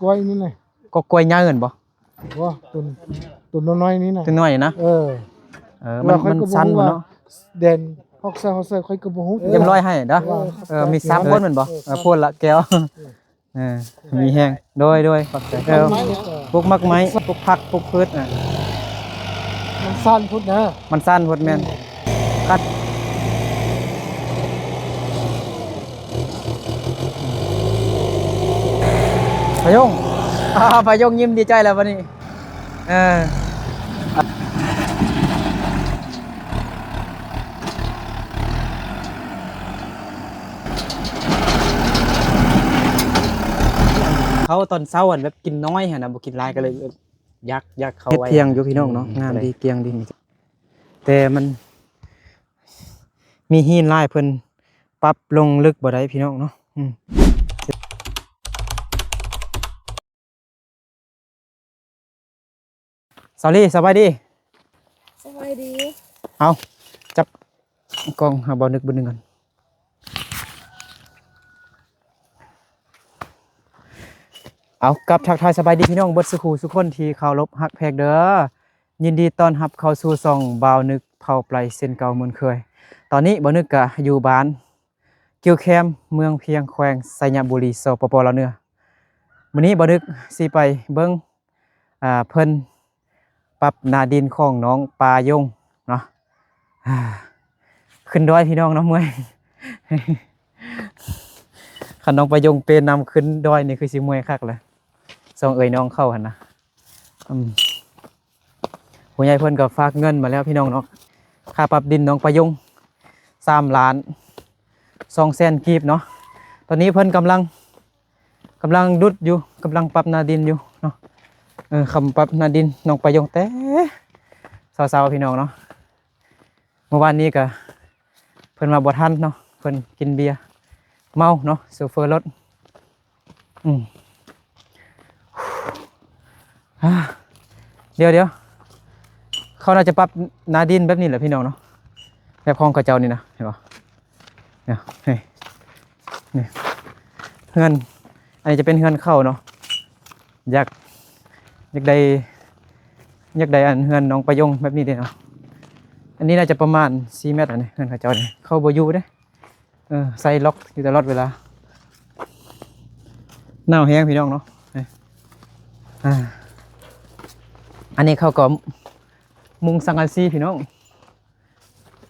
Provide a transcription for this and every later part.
ກ້ວຍນີ້ນະ ກໍກ້ວຍໃຫຍ່ຫັ້ນບໍ່? ບໍ່ ຕົ້ນ ຕົ້ນນ້ອຍໆນີ້ນະ ຕົ້ນນ້ອຍນະ. ເອີ ເອີ ມັນ ມັນສັ້ນເນາະ ແດນຮອກໃສຮອກໃສຂ້ອຍກໍບໍ່ຮູ້. ຮຽບຮ້ອຍໃຫ້ເດີ. ເອີ ມີສາມຄົນແມ່ນບໍ່? ເອີ ໂພດລະແກ້ວ. ເອີ ມີແຮງ. ໂດຍ ໂດຍ ຂອບໃຈ. ເອີ ປູກໝາກໄມ້ ປູກຜັກ ປູກພືດ. ອ່າ ມັນສັ້ນພຸ້ນນະ ມັນສັ້ນພຸ້ນແມ່ນ. ກັດ ປາຍົງ ອາ ປາຍົງຍິ້ມດີໃຈແລ້ວບັດນີ້. ເອີ ເຂົ້າຕອນເຊົ້າຫັ້ນແບບກິນນ້ອຍຫັ້ນນະ ບໍ່ກິນຫຼາຍ ກໍເລີຍຢາກ ຢາກເຂົ້າ. ເຮັດຖຽງຢູ່ພີ່ນ້ອງເນາະ. ອືມ ງາມດີ ກວ້າງດີ ແຕ່ມັນມີຫີນຫຼາຍ ເພິ່ນປັບລົງເລິກບໍ່ໄດ້ພີ່ນ້ອງເນາະ. ອືມ ສາວລີ ສະບາຍດີ. ສະບາຍດີ. ເອົາ ຈັບກ້ອງໃຫ້ບ່າວນຶກເບິ່ງໜຶ່ງກ່ອນ. ເອົາ ກັບທັກທາຍສະບາຍດີພີ່ນ້ອງເບິດສູ່ຄູ່ສູ່ຄົນທີ່ເຄົາລົບຮັກແພງເດີ. ຍິນດີຕ້ອນຮັບເຂົ້າສູ່ຊ່ອງບ່າວນຶກເຜົ່າໄປເຊັ່ນເກົ່າເໝືອນເຄີຍ. ຕອນນີ້ບ່າວນຶກກະຢູ່ບ້ານ ກິວແຄມ ເມືອງພຽງ ແຂວງໄຊຍະບູລີ ສປປ ລາວເໜືອ. ມື້ນີ້ບ່າວນຶກຊິໄປເບິ່ງ ອ່າ ເພິ່ນປັບໜ້າດິນຂອງນ້ອງປາຍົງເນາະ. ອ່າ ຂຶ້ນດອຍພີ່ນ້ອງເນາະ ເມື່ອຍ. ຄັນນ້ອງປາຍົງເປນຳຂຶ້ນດອຍນີ້ ຄືຊິເມື່ອຍຄັກແຫຼະ ສອງເອື້ອຍນ້ອງເຂົາຫັ້ນນະ. ອືມ ຜູ້ໃຫຍ່ເພິ່ນກໍຝາກເງິນມາແລ້ວພີ່ນ້ອງເນາະ ຄ່າປັບດິນນ້ອງປາຍົງ ສາມລ້ານສອງແສນກີບເນາະ. ຕອນນີ້ເພິ່ນກຳລັງ ກຳລັງດຸດຢູ່ ກຳລັງປັບໜ້າດິນຢູ່ເນາະ. ເອີ ຄຳປັບໜ້າດິນນ້ອງປາຍົງແຕ່ເຊົ້າໆ ພີ່ນ້ອງເນາະ. ເມື່ອວານນີ້ກໍເພິ່ນວ່າບໍ່ທັນເນາະ ເພິ່ນກິນເບຍເມົາເນາະ ໂຊເຟີລົດ. ອືມ ດຽວໆ ເຂົາໜ້າຈະປັບໜ້າດິນແບບນີ້ແຫຼະພີ່ນ້ອງເນາະ ແບບຂອງເຂົາເຈົ້ານີ້ນະ ເຫັນບໍ່? ນີ້ ນີ້ ນີ້ ເຮືອນ ອັນນີ້ຈະເປັນເຮືອນເຂົາເນາະ. ຢາກ ຢາກໄດ້ ຢາກໄດ້ອັນເຮືອນນ້ອງປາຍົງແບບນີ້ເດ້ເນາະ. ອັນນີ້ໜ້າຈະປະມານສີ່ແມັດ ອັນນີ້ເຮືອນເຂົາເຈົ້ານີ້ ເຂົາບໍ່ຢູ່ເດ້. ເອີ ໃສ່ລັອກຢູ່ຕະຫຼອດເວລາ. ໜາວແຮງພີ່ນ້ອງເນາະ. ນີ້ ອ່າ ອັນນີ້ເຂົາກໍມຸງສັງກະສີພີ່ນ້ອງ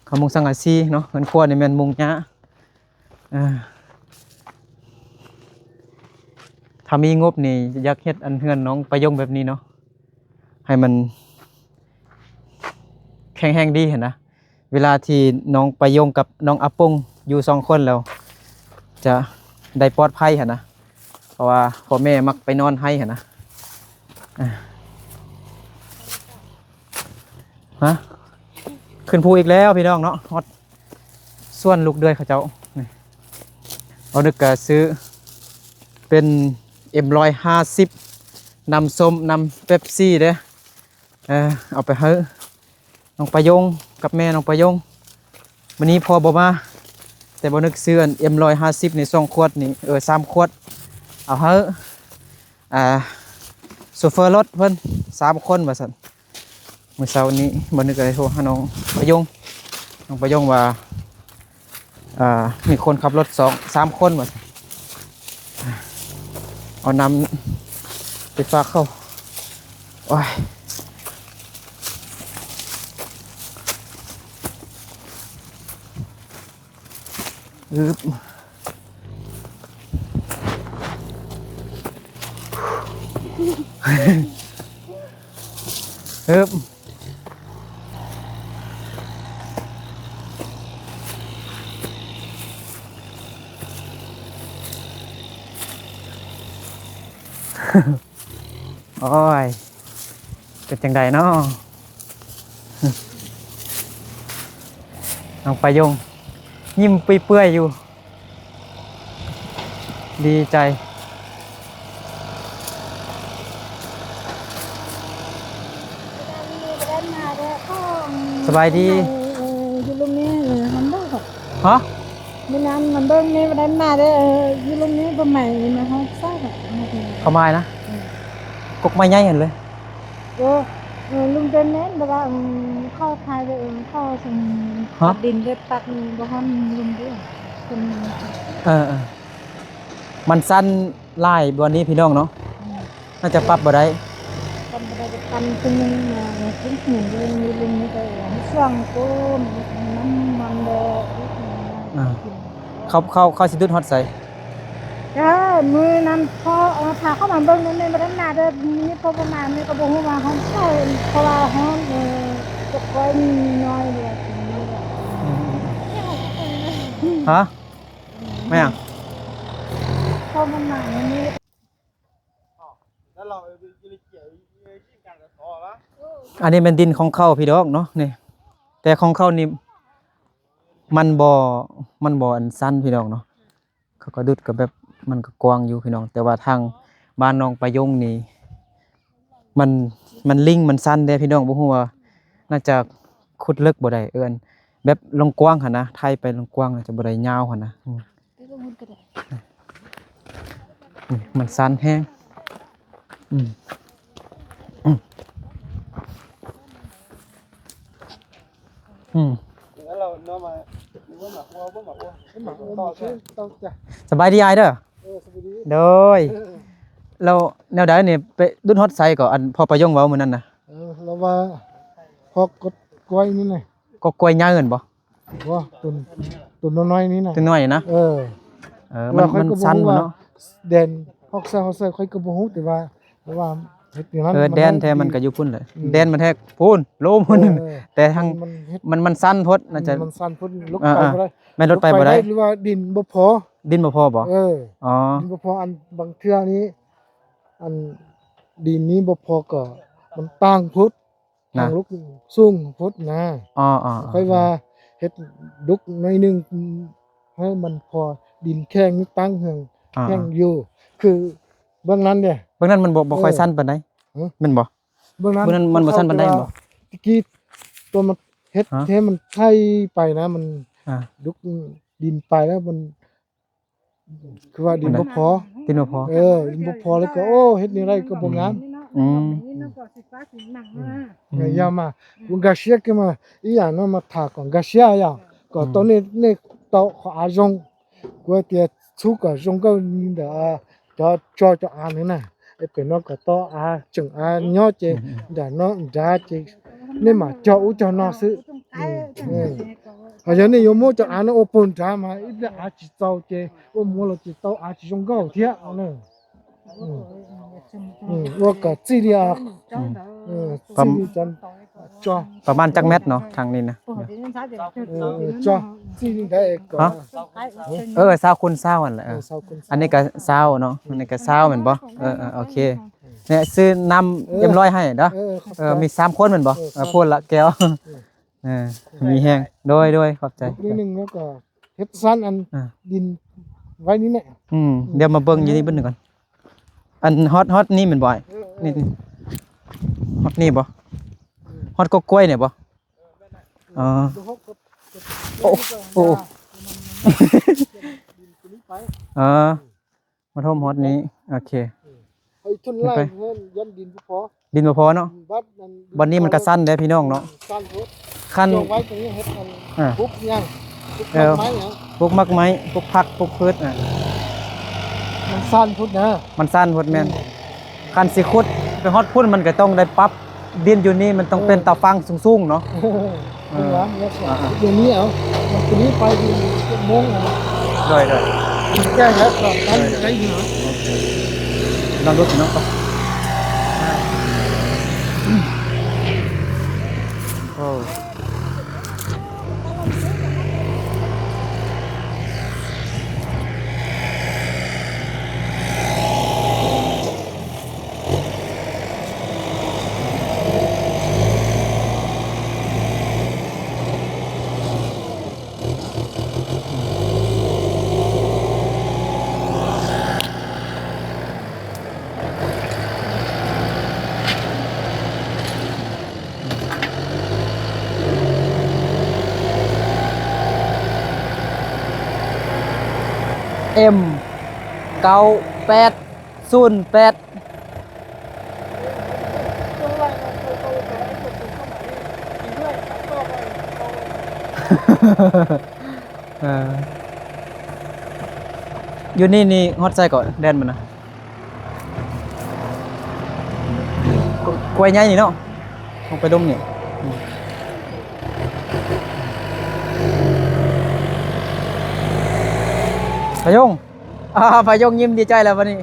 ເຂົາມຸງສັງກະສີເນາະ. ເຮືອນຄົວນີ້ແມ່ນມຸງຫຍ້າ. ເອີ ຖ້າມີງົບນີ້ ຢາກເຮັດອັນເຮືອນນ້ອງປາຍົງແບບນີ້ເນາະ ໃຫ້ມັນແຂງແຮງດີຫັ້ນນະ. ເວລາທີ່ນ້ອງປາຍົງກັບນ້ອງອາປົງຢູ່ສອງຄົນແລ້ວ ຈະໄດ້ປອດໄພຫັ້ນນະ ເພາະວ່າພໍ່ແມ່ມັກໄປນອນໄຮ່ຫັ້ນນະ. ອ່າ ຮະ ຂຶ້ນພູອີກແລ້ວພີ່ນ້ອງເນາະ. ຮອດສວນລູກເດືອຍເຂົາເຈົ້ານີ້. ເອົາ ນຶກກະຊື້ເປັນເອັມຮ້ອຍຫ້າສິບ ນ້ຳສົ້ມ ນ້ຳເປັບຊີເດ້. ເອີ ເອົາໄປໃຫ້ນ້ອງປາຍົງກັບແມ່ນ້ອງປາຍົງ. ມື້ນີ້ພໍ່ບໍ່ມາ ແຕ່ບໍ່ນຶກຊື້ອັນເອັມຮ້ອຍຫ້າສິບນີ້ສອງຂວດນີ້ ເອີ ສາມຂວດ ເອົາໃຫ້ ອ່າ ໂຊເຟີລົດເພິ່ນສາມຄົນວ່າຊັ້ນ. ມື້ເຊົ້ານີ້ບໍ່ນຶກກໍໄດ້ໂທຫານ້ອງປາຍົງ ນ້ອງປາຍົງວ່າ ອ່າ ມີຄົນຂັບລົດສອງສາມຄົນວ່າຊັ້ນ. ເອົານ້ຳໄປຝາກເຂົາ. ໂອ້ຍ ອຶບ ອຶບ. ໂອ້ຍ ເປັນຈັ່ງໃດເນາະ? ນ້ອງປາຍົງຍິ້ມເປື້ອຍໆຢູ່ ດີໃຈ. ສະບາຍດີ. ຢູ່ລົງນີ້ມັນບໍ່ ຮະ? ມື້ນັ້ນມັນເບິ່ງນີ້ບໍ່ໄດ້ມາເດ້. ຢູ່ລົງນີ້ບໍ່ໃໝ່ມາຮອດຊາກ ເຂົາມານະ. ກົກໄມ້ໃຫຍ່ຫັ້ນເລີຍ. ໂອ້ ເອີ ລຸງເດີນແມ່ນແບບວ່າ ອືມ ເຂົ້າໄທເດີ ເອີ ເຂົ້າ ຮະ? ປັກດິນເດີ ປັກນີ້ບໍ່ຮອດລຸງເດີ ເພິ່ນ ເອີໆ ມັນຊັນຫຼາຍບ່ອນນີ້ພີ່ນ້ອງເນາະ. ອືມ ໜ້າຈະປັບບໍ່ໄດ້ ປັບບໍ່ໄດ້ ກໍປັນເປັນ ເອີ ເປັນເຂື່ອນເດີ ມີລຸງນີ້ກໍໃຫ້ຊ່ວງໂກນ ມັນ ມັນບໍ່ ອ່າ ເຂົາ ເຂົາ ເຂົາຊິດຸດຮອດໃສ? ເອີ ມື້ນັ້ນພໍ ເອີ ພາເຂົ້າມາເບິ່ງໃນບັນດາເດີ ມີພໍປະມານນີ້ກໍບໍ່ຮູ້ວ່າຮອດໃສ ເພາະວ່າຮອດ ເອີ ຈັກໄວ້ມີນ້ອຍເດີ. ອືມ ຮະ? ແມ່ນຫຍັງ? ພໍປະມານນີ້. ອັນນີ້ແມ່ນດິນຂອງເຂົາພີ່ນ້ອງເນາະນີ້ ແຕ່ຂອງເຂົານີ້ມັນບໍ່ ມັນບໍ່ອັນຊັນພີ່ນ້ອງເນາະ. ເຂົາກໍດຸດກໍແບບມັນກໍກວ້າງຢູ່ພີ່ນ້ອງ ແຕ່ວ່າທາງບ້ານໜອງປາຍົງນີ້ ມັນ ມັນລິງ ມັນຊັນເດ້ພີ່ນ້ອງ. ບໍ່ຮູ້ວ່າໜ້າຈະຂຸດເລິກບໍ່ໄດ້ ເອີ້ນແບບລອງກວ້າງຫັ້ນນະ ໄຖໄປລອງກວ້າງ ໜ້າຈະບໍ່ໄດ້ຍາວຫັ້ນນະ. ອືມ ນີ້ມັນຊັນແຮງ. ອືມ ອືມ ອືມ ສະບາຍດີອ້າຍເດີ. ເອີ ສະບາຍດີ ໂດຍ. ເອີ ແລ້ວແນວໃດນີ້ ໄປດຸດຮອດໃສກໍ ອັນພໍ່ປາຍົງເວົ້າມື້ນັ້ນນະ? ເອີ ລາວວ່າຮອກກົກກ້ວຍນີ້ນະ. ກໍກ້ວຍໃຫຍ່ແມ່ນບໍ່? ບໍ່ ຕົ້ນ ຕົ້ນນ້ອຍໆນີ້ນະ ຕົ້ນນ້ອຍນະ. ເອີ ເອີ ມັນ ມັນຊັນເນາະ ແດນຮອກໃສ ຮອກໃສຂ້ອຍກໍບໍ່ຮູ້ ແຕ່ວ່າ ແຕ່ວ່າເຮັດຢ່າງນັ້ນ. ເອີ ແດນແທ້ມັນກໍຢູ່ພຸ້ນແຫຼະ. ອືມ ແດນມັນແທ້ພຸ້ນ ໂລພຸ້ນ. ເອີ ແຕ່ທາງ ມັນ ມັນ ມັນຊັນໂພດ ໜ້າຈະ ມັນຊັນໂພດ ລົງໄປບໍ່ໄດ້. ແມ່ນລົງໄປບໍ່ໄດ້ ຫຼືວ່າດິນບໍ່ພໍ ດິນບໍ່ພໍບໍ່? ເອີ ອໍ ດິນບໍ່ພໍ. ອັນບາງເທື່ອນີ້ ອັນດິນນີ້ບໍ່ພໍກໍມັນຕ່າງໂພດ ນະ ທາງລຸກສູງໂພດນະ. ອໍໆໆ ຂ້ອຍວ່າເຮັດດຸກໜ້ອຍໜຶ່ງ ໃຫ້ມັນພໍດິນແຂງນີ້ຕັ້ງເຮືອນ ອໍໆ ແຂງຢູ່ ຄືເບື້ອງນັ້ນເດ້ ເບື້ອງນັ້ນມັນບໍ່ ບໍ່ຄ່ອຍ ເອີ ຊັນປານໃດ. ຮະ? ແມ່ນບໍ່? ເບື້ອງນັ້ນ ເບື້ອງນັ້ນມັນບໍ່ຊັນປານໃດ ແມ່ນບໍ່? ຕະກີ້ຕອນມັນເຮັດ ຮະ? ແທ້ມັນໄຖໄປນະ ມັນ ອ່າ ດຸກດິນໄປແລ້ວມັນ ຄືວ່າດິນບໍ່ພໍ ດິນບໍ່ພໍ. ເອີ ດິນບໍ່ພໍແລ້ວກໍ ໂອ້ ເຮັດແນວໃດກໍບໍ່ງາມ. ອືມ ອືມ ອືມ ກະຢ່າມາ ອືມ ກະເຊຍກະມາ ອີຫຍັງເນາະ ມາຖາກອນກະເຊຍຢ່າ ກໍ ອືມ ໂຕນີ້ ນີ້ໂຕຂອງອາຍົງ ກວຍເຕຍຊູກະຍົງກໍມີແຕ່ ຈອ ຈອ ຈອ ອາ ນີ້ນະ ເອເປນອກກະຕໍ ອາ ຈຶ່ງ ອາ ຍໍ ເຈ ດາ ນໍ ດາ ເຈ ນີ້ມາ ຈອ ອູ ຈອ ນໍ ຊື່ ອືມ ເອີ ອາ ຢານີ້ ໂຍໂມ ຈອ ອາ ນະ ໂອ ໂປນ ດາ ມາ ອີ ອາ ຈິ ເຈົ້າ ເຈ ໂອ ໂມ ລະ ຈິ ເຕົ້າ ອາ ຈິ ຍົງ ເກົ້າ ເທຍ ອາ ນີ້ ອືມ ອືມ ໂອ ກະ ຈີ ເດຍ ອືມ ເອີ ປະມານ ຈີ ເດຍ ຈອ ປະມານຈັກແມັດເນາະ ທາງນີ້ນະ? ເອີ ເອີ ເອີ ຊາວຄູນຊາວຫັ້ນແຫຼະ. ເອີ ເອີ ຊາວຄູນຊາວ ອັນນີ້ກະຊາວເນາະ ອັນນີ້ກະຊາວແມ່ນບໍ່? ເອີ ເອີ ເອີ ໂອເຄ ນີ້ຊື້ນ້ຳ ເອີ ເອັມຮ້ອຍ ໃຫ້ເດີ. ເອີ ເອີ ເອີ ມີສາມຄົນແມ່ນບໍ່? ເອີ ເອີ ສາມ ຄົນລະແກ້ວ ເອີ ເອີ ມີແຮງ ໂດຍ ໂດຍ ຂອບໃຈ ນິດໜຶ່ງ ແລ້ວກໍເຮັດຊັ້ນອັນ ອ່າ ດິນໄວ້ນີ້ແຫຼະ. ອືມ ດຽວມາເບິ່ງຢູ່ນີ້ເບິ່ງກ່ອນ ອັນຮອດ ຮອດນີ້ແມ່ນບໍ່ອ້າຍ? ເອີ ເອີ ນີ້ ຮອດນີ້ບໍ່? ຮອດກົກກ້ວຍນີ້ບໍ່? ອໍ ໂອ້ ໂອ້ ເອີ ມາຖົມຮອດນີ້ ໂອເຄ ເອີ ໄປ ຢ້ານດິນບໍ່ພໍ ດິນບໍ່ພໍເນາະ ອືມ ບັດນັ້ນ ບັດນີ້ມັນກະຊັນເດ້ພີ່ນ້ອງເນາະ ຊັນໂພດ ຄັນ ເຈົ້າໄວ້ຕົງນີ້ເຮັດອັນ ອ່າ ປູກຫຍັງ ປູກ ເອີ ໝາກໄມ້ຫຍັງ ປູກໝາກໄມ້ ປູກຜັກ ປູກພືດ ອ່າ ມັນຊັນໂພດນະ ມັນຊັນໂພດ ແມ່ນ ອືມ ຄັນຊິຂຸດໄປຮອດພຸ້ນ ມັນກະຕ້ອງໄດ້ປັບ ດິນຢູ່ນີ້ມັນຕ້ອງເປັນ ເອີ ຕາຝັ່ງສູງໆເນາະ ເອີ ເອີ ດຽວນີ້ເອົາ ດຽວນີ້ໄປເຈັດໂມງ ໂດຍໆ ແຈ້ງແລ້ວກໍໄດ້ຢູ່ ລອງດູເນາະ ໂອ້. ເອັມ ເກົ້າແປດ ສູນແປດ ເອີ ຢູ່ນີ້ນີ້ຮອດໃສເກາະແດນມັນນະ? ກວ- ກວຍໃຫຍ່ນີ້ເນາະ ລົງໄປດົມນີ້ ພະຍົງ ອ່າ ພະຍົງຍິ້ມດີໃຈແລ້ວບັດນີ້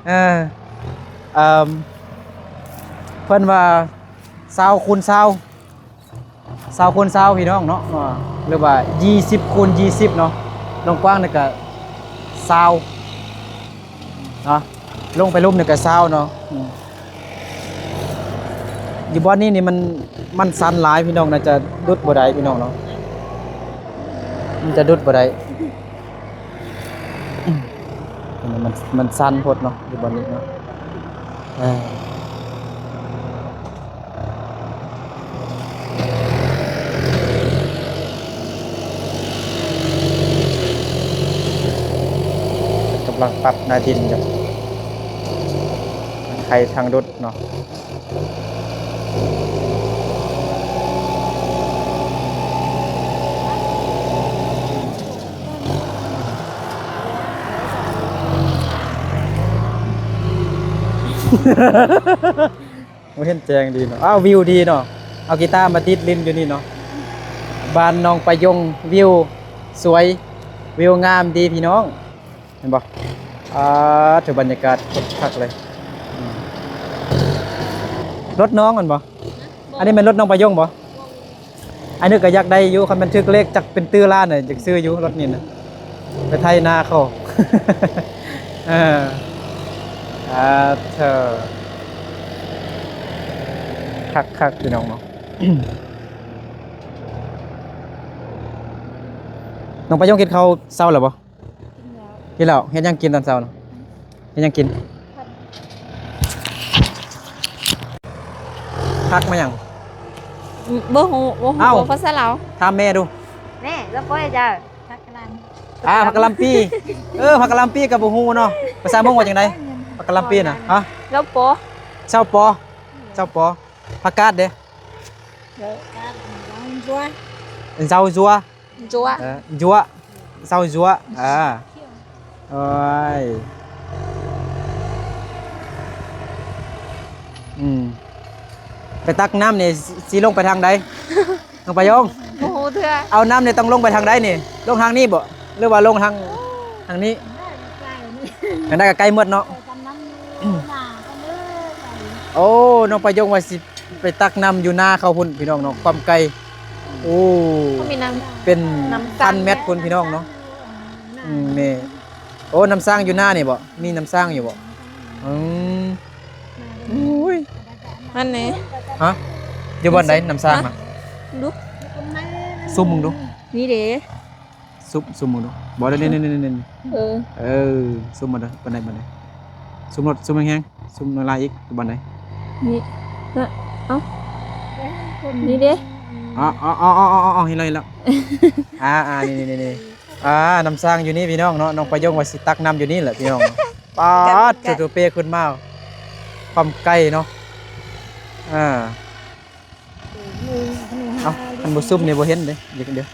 ເອີ ເອີ ເພິ່ນວ່າຊາວຄູນຊາວ ຊາວຄູນຊາວ ພີ່ນ້ອງເນາະ ອ່າ ຫຼືວ່າ ຊາວຄູນຊາວ ເນາະ ລວງກວ້າງນີ້ກະຊາວເນາະ ລົງໄປລຸ່ມນີ້ກະຊາວເນາະ ອືມ ຢູ່ບ່ອນນີ້ນີ້ມັນ ມັນຊັນຫຼາຍ ພີ່ນ້ອງ ໜ້າຈະດຸດບໍ່ໄດ້ ພີ່ນ້ອງເນາະ ມັນຈະດຸດບໍ່ໄດ້. ມັນ ມັນຊັນໂພດເນາະ ຢູ່ບ່ອນນີ້ເນາະ ເອີ ກຳລັງປັບໜ້າດິນຢູ່ ທາງໄຄທາງດຸດເນາະ. ໂອ້ ເຫັນແຈ້ງດີເນາະ ອ້າວ ວິວດີເນາະ ເອົາກີຕາມາດີດຫຼິ້ນຢູ່ນີ້ເນາະ ບ້ານໜອງປາຍົງ ວິວສວຍ ວິວງາມດີພີ່ນ້ອງ. ເຫັນບໍ່? ອ່າ ຖືບັນຍາກາດຄັກເລີຍ ອືມ ລົດນ້ອງແມ່ນບໍ່? ອັນນີ້ແມ່ນລົດນ້ອງປາຍົງບໍ່? ອັນນີ້ກໍຢາກໄດ້ຢູ່ ຄັນແມ່ນຖືກເລກຈັກເປັນຕື້ລ້ານນະ ຢາກຊື້ຢູ່ລົດນີ້ນະ ໄປໄຖນາເຂົາ ເອີ ອ່າ ເທີ ຄັກໆ ພີ່ນ້ອງເນາະ ນ້ອງປາຍົງກິນເຂົ້າເຊົ້າແລ້ວບໍ່? ກິນແລ້ວ ເຮັດຫຍັງກິນຕອນເຊົ້ານະ? ເຮັດຫຍັງກິນ? ຜັກມາຫຍັງ? ບໍ່ຮູ້ ບໍ່ຮູ້ ເອົ້າ ພາສາລາວ ຖາມແມ່ດູ ແມ່ ລາວບໍ່ໄດ້ເຈົ້າ ຜັກກະຫຼໍ່າ ອ່າ ຜັກກະຫຼໍ່າປີ ເອີ ຜັກກະຫຼໍ່າປີກໍບໍ່ຮູ້ເນາະ ພາສາມົ້ງວ່າຈັ່ງໃດ? ຜັກກະຫຼໍ່າປີນະ ຮະ? ເຊົາປໍ ເຊົາປໍ ເຊົາປໍ ຜັກກາດເດ? ເຊົາຈົວ ຈົວ ເອີ ຈົວ ເຊົາຈົວ ອ່າ ໂອ້ຍ ອືມ ໄປຕັກນ້ຳນີ້ ຊິ ຊິລົງໄປທາງໃດ ນ້ອງປາຍົງ? ບໍ່ຮູ້ເທື່ອ ເອົານ້ຳນີ້ຕ້ອງລົງໄປທາງໃດນີ້? ລົງທາງນີ້ບໍ່ ຫຼືວ່າລົງທາງ ທາງນີ້? ທາງໃດກໍໃກ້ໝົດເນາະ ໂອ້ ນ້ອງປາຍົງວ່າຊິ ໄປຕັກນ້ຳຢູ່ນາເຂົາພຸ້ນ ພີ່ນ້ອງເນາະ ຄວາມໄກ ໂອ້ ເຂົາມີນ້ຳ ເປັນ ນ້ຳ ພັນແມັດພຸ້ນ ພີ່ນ້ອງເນາະ ອືມ ແມ່ ໂອ້ ນ້ຳສ້າງຢູ່ນານີ້ບໍ່? ມີນ້ຳສ້າງຢູ່ບໍ່? ອືມ ໂອ້ຍ ອັນນີ້ ຮະ? ຢູ່ບ່ອນໃດນ້ຳສ້າງນະ? ດູ ຊຸມເບິ່ງດູ ນີ້ເດ. ຊຸມ ຊຸມເບິ່ງດູ ບໍ່ ນີ້ໆ ເອີ ເອີ ຊຸມມາເດີ ປານໃດ ປານໃດ ຊຸມໂລດ ຊຸມແຮງໆ ຊຸມຫຼາຍໆ ອີກ ຢູ່ບ່ອນໃດ? ນີ້ນະ ເອົ້າ ນີ້ເດ ອໍ ເຫັນແລ້ວ ເຫັນແລ້ວ ອ່າໆ ນີ້ໆ ອ່າ ນ້ຳສ້າງຢູ່ນີ້ ພີ່ນ້ອງເນາະ ນ້ອງປາຍົງວ່າຊິຕັກນ້ຳຢູ່ນີ້ແຫຼະ ພີ່ນ້ອງ ປາດ ໂຕເປຂຶ້ນມາ ຄວາມໄກເນາະ ອ່າ. ເອົ້າ ຄັນບໍ່ຊຸມນີ້ບໍ່ເຫັນເດ້ ດຽວ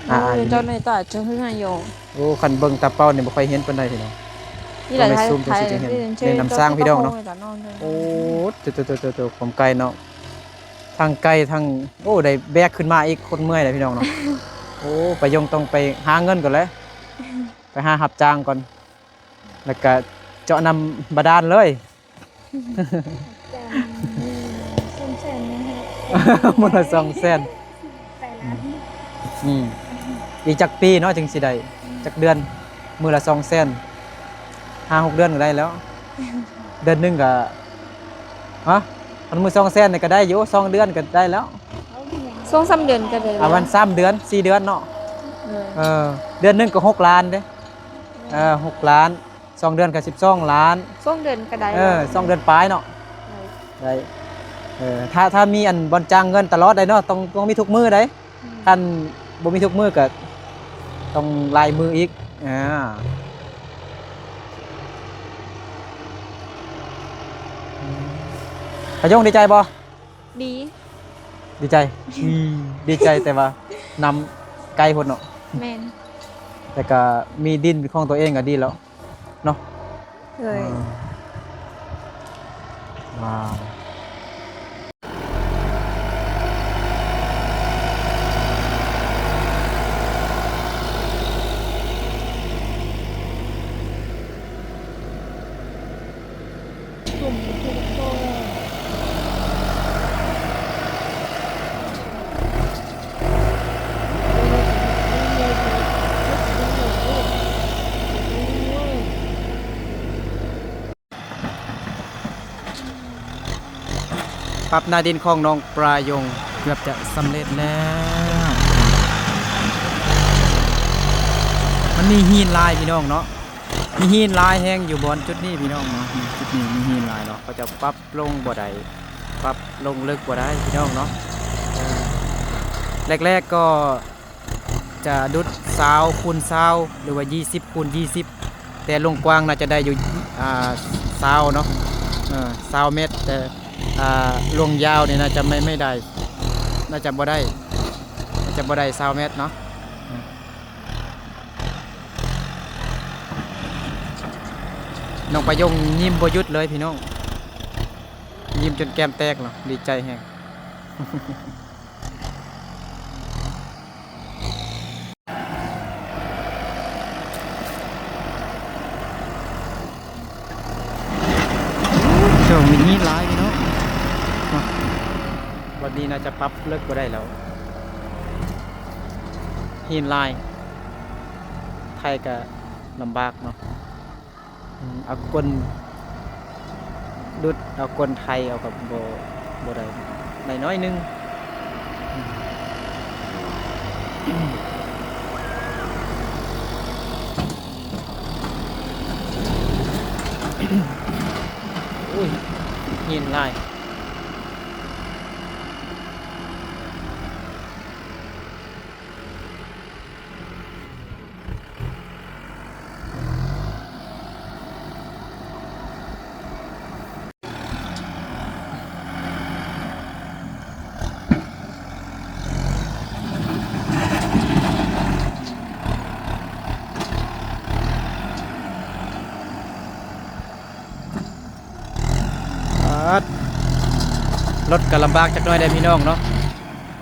ອ່າ ເຈົ້າໃນຕາເຈົ້າຄືຫາໂຍ ໂອ້ ຄັນເບິ່ງຕາເປົ່ານີ້ບໍ່ຄ່ອຍເຫັນປານໃດພີ່ນ້ອງ ນີ້ແຫຼະ ຕ້ອງໄດ້ຊູມຈັ່ງຊິເຫັນ ນີ້ນ້ຳສ້າງພີ່ນ້ອງເນາະ ໂອ້ ໂຕໆໆໆ ຄວາມໄກເນາະ ທັງໄກທັງ ໂອ້ ໄດ້ແບກຂຶ້ນມາອີກ ຄົນເມື່ອຍເດ້ພີ່ນ້ອງເນາະ ໂອ້ ປາຍົງຕ້ອງໄປຫາເງິນກ່ອນແຫຼະ ໄປຫາຮັບຈ້າງກ່ອນ ແລ້ວກະເຈາະນ້ຳບາດານເລີຍ ມື້ລະສອງແສນ ອືມ ອີກຈັກປີເນາະ ຈຶ່ງຊິໄດ້ ຈັກເດືອນ ມື້ລະສອງແສນ ຫ້າຫົກເດືອນກໍໄດ້ແລ້ວ ເດືອນໜຶ່ງກໍ ຮະ ຄັນມື້ສອງແສນນີ້ກໍໄດ້ຢູ່ ສອງເດືອນກໍໄດ້ແລ້ວ ສອງສາມເດືອນກໍໄດ້ແລ້ວ ປະມານສາມເດືອນ ສີ່ເດືອນເນາະ ເອີ ເດືອນໜຶ່ງກໍຫົກລ້ານເດ້ ເອີ ຫົກລ້ານ ສອງເດືອນກໍສິບສອງລ້ານ ສອງເດືອນກໍໄດ້ ເອີ ສອງເດືອນປາຍເນາະ ໄດ້ ເອີ ຖ້າ ຖ້າມີອັນບ່ອນຈ້າງເງິນຕະຫຼອດໄດ໋ເນາະ ຕ້ອງ ຕ້ອງມີທຸກມື້ໄດ໋ ອືມ ຄັນບໍ່ມີທຸກມື້ກໍຕ້ອງຫຼາຍມື້ອີກ ອ່າ ອືມ ປາຍົງດີໃຈບໍ່? ດີ ດີໃຈ ອືມ ດີໃຈ ແຕ່ວ່າ ນຳໄກພຸ້ນເນາະ. ແມ່ນ. ແຕ່ກະມີດິນເປັນຂອງຕົວເອງກະດີແລ້ວເນາະ. ໂດຍ. ອືມ ວ້າວ. ປັບໜ້າດິນຂອງໜອງປາຍົງເກືອບຈະສຳເລັດແລ້ວ. ມັນມີຫີນຫຼາຍພີ່ນ້ອງເນາະ, ມີຫີນຫຼາຍແຮງຢູ່ບ່ອນຈຸດນີ້ພີ່ນ້ອງເນາະ. ຈຸດນີ້ມີຫີນຫຼາຍເນາະ, ເຂົາເຈົ້າປັບລົງບໍ່ໄດ້, ປັບລົງເລິກບໍ່ໄດ້ພີ່ນ້ອງເນາະ. ເອີ ແລກໆກໍ ຈະດຸດຊາວຄູນຊາວ ຫຼືວ່າຊາວຄູນຊາວ, ແຕ່ລວງກວ້າງໜ້າຈະໄດ້ຢູ່ ອ່າ ຊາວເນາະ, ເອີ ຊາວແມັດ, ແຕ່ ອ່າ ລວງຍາວນີ້ໜ້າຈະໄມ່ ໄມ່ໄດ້ ໜ້າຈະບໍ່ໄດ້ ໜ້າຈະບໍ່ໄດ້ຊາວແມັດເນາະ. ນ້ອງປາຍົງຍິ້ມບໍ່ຢຸດເລີຍພີ່ນ້ອງ, ຍິ້ມຈົນແກ້ມແຕກເນາະ, ດີໃຈແຮງ. ເຈົ້າມີຫີນຫຼາຍພີ່ນ້ອງເນາະ, ບັດນີ້ໜ້າຈະປັບເລິກບໍ່ໄດ້ແລ້ວ, ຫີນຫຼາຍ ໄຖກະລຳບາກເນາະ. ອືມ ເອົາກົ້ນດຸດ ເອົາກົ້ນໄຖເອົາກໍບໍ່ ບໍ່ໄດ້ ໄດ້ໜ້ອຍໜຶ່ງ. ໂອ້ຍ ຫີນຫຼາຍ. ປາດ ລົດກໍລຳບາກຈັກໜ້ອຍເດ້ພີ່ນ້ອງເນາະ.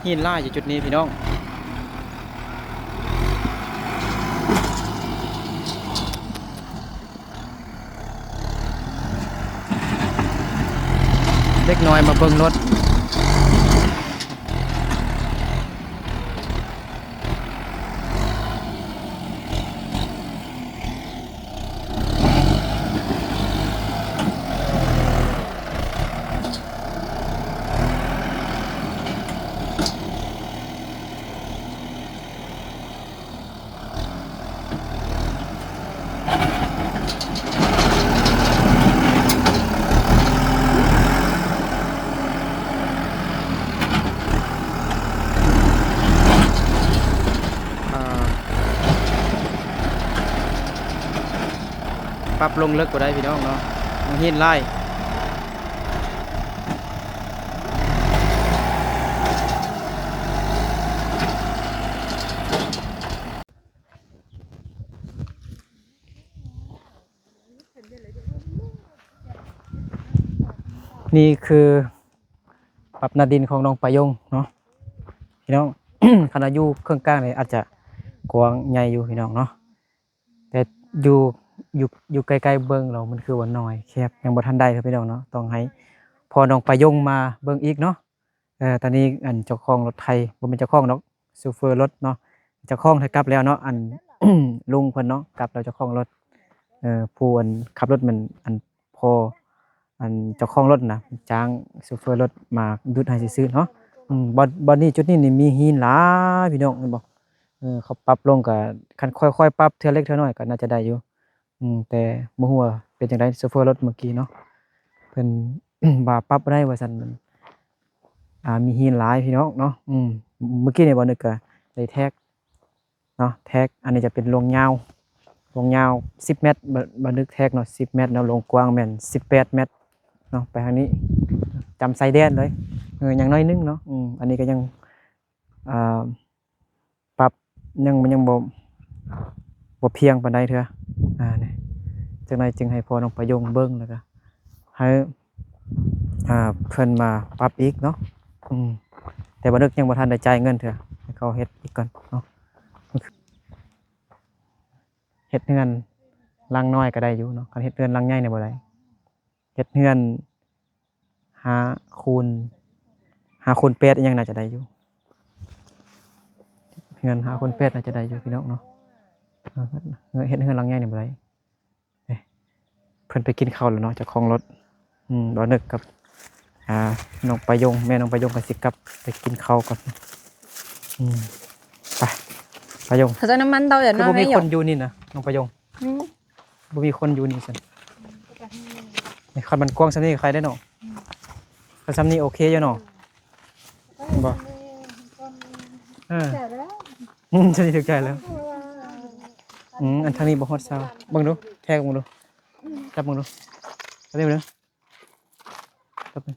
ຫີນຫຼາຍຢູ່ຈຸດນີ້ພີ່ນ້ອງ. ເດັກນ້ອຍມາເບິ່ງລົດ. ອ່າ ປັບລົງເລິກບໍ່ໄດ້ພີ່ນ້ອງເນາະ, ມັນຫີນຫຼາຍ. ນີ້ຄືປັບໜ້າດິນຂອງໜອງປາຍົງເນາະພີ່ນ້ອງ. ຄັນວ່າຢູ່ເຄິ່ງກາງນີ້ອາດຈະກວ້າງໃຫຍ່ຢູ່ພີ່ນ້ອງເນາະ, ແຕ່ຢູ່ ຢູ່ ຢູ່ໃກ້ໆເບິ່ງແລ້ວມັນຄືວ່ານ້ອຍແຄບ ຍັງບໍ່ທັນໄດ້ເດີພີ່ນ້ອງເນາະ, ຕ້ອງໃຫ້ພໍ່ນ້ອງປາຍົງມາເບິ່ງອີກເນາະ. ເອີ ຕອນນີ້ອັນເຈົ້າຂອງລົດໄຖ ບໍ່ແມ່ນເຈົ້າຂອງດອກ ໂຊເຟີລົດເນາະ, ເຈົ້າຂອງໄຖກັບແລ້ວເນາະ, ອັນລຸງເພິ່ນເນາະ ກັບແລ້ວເຈົ້າຂອງລົດ. ເອີ ຜູ້ອັນຂັບລົດແມ່ນອັນພໍ່ອັນເຈົ້າຂອງລົດນະ ຈ້າງໂຊເຟີລົດມາດຸດໃຫ້ຊື່ໆເນາະ. ອືມ ບ່ອນ ບ່ອນນີ້ ຈຸດນີ້ນີ້ມີຫີນຫຼາຍພີ່ນ້ອງ ເຫັນບໍ່? ເອີ ເຂົາປັບລົງກໍ ຄັນຄ່ອຍໆປັບເທື່ອເລັກເທື່ອນ້ອຍກໍໜ້າຈະໄດ້ຢູ່. ອືມ ແຕ່ບໍ່ຮູ້ວ່າເປັນຈັ່ງໃດ ໂຊເຟີລົດເມື່ອກີ້ເນາະ ເພິ່ນວ່າປັບບໍ່ໄດ້ວ່າຊັ້ນ, ອ່າ ມີຫີນຫຼາຍພີ່ນ້ອງເນາະ. ອືມ ເມື່ອກີ້ນີ້ບ່າວນຶກກໍໄດ້ແທກເນາະ, ແທກ ອັນນີ້ຈະເປັນລວງຍາວ ລວງຍາວສິບແມັດ ບ່າວ ບ່າວນຶກແທກເນາະ ສິບແມັດເນາະ, ລວງກວ້າງແມ່ນສິບແປດແມັດເນາະ, ໄປທາງນີ້ຈຳຊາຍແດນເລີຍ. ເອີ ຍັງໜ້ອຍໜຶ່ງເນາະ. ອືມ ອັນນີ້ກໍຍັງ ອ່າ ຍັງ ມັນຍັງບໍ່ ບໍ່ພຽງປານໃດເທື່ອ. ອ່າ ນີ້ ຈັ່ງໃດຈຶ່ງໃຫ້ພໍ່ນ້ອງປະຍົງເບິ່ງ ແລ້ວກໍໃຫ້ ອ່າ ເພິ່ນມາປັບອີກເນາະ. ອືມ ແຕ່ບໍ່ນຶກຍັງບໍ່ທັນໄດ້ຈ່າຍເງິນເທື່ອ ໃຫ້ເຂົາເຮັດອີກກ່ອນເນາະ. ເຮັດເຮືອນຫຼັງນ້ອຍກໍໄດ້ຢູ່ເນາະ, ຄັນເຮັດເຮືອນຫຼັງໃຫຍ່ນີ້ບໍ່ໄດ້. ເຮັດເຮືອນຫ້າຄູນ ຫ້າຄູນແປດອີ່ຫຍັງໜ້າຈະໄດ້ຢູ່, ເຮືອນຫ້າຄູນແປດໜ້າຈະໄດ້ຢູ່ພີ່ນ້ອງເນາະ. ເຮັດເຮືອນຫຼັງໃຫຍ່ນີ້ບໍ່ໄດ້. ເອີ ເພິ່ນໄປກິນເຂົ້າແລ້ວເນາະ ເຈົ້າຂອງລົດ. ອືມ ບໍ່ນຶກກັບ ອ່າ ນ້ອງປະຍົງ ແມ່ນ້ອງປະຍົງກໍຊິກັບໄປກິນເຂົ້າກ່ອນ. ອືມ ໄປ ປະຍົງ ເຂົາເຈົ້ານ້ຳມັນເຕົາຢ່າ ຄືບໍ່ມີຄົນຢູ່ນີ້ນະ ນ້ອງປະຍົງ. ອືມ ບໍ່ມີຄົນຢູ່ນີ້ຊັ້ນ. ນີ້ ຄັນມັນກວ້າງສ່ຳນີ້ກໍໄຄໄດ້ເນາະ. ອືມ ຄັນສ່ຳນີ້ໂອເຄຢູ່ເນາະ ບໍ່? ເອີ ອືມ ສ່ຳນີ້ຖືກໃຈແລ້ວ. ອືມ ອັນທາງນີ້ບໍ່ຮອດຊາວ. ເບິ່ງດູ ແທກເບິ່ງດູ ຈັບເບິ່ງດູ ຈັບເບິ່ງດູ. ແປັບໜຶ່ງ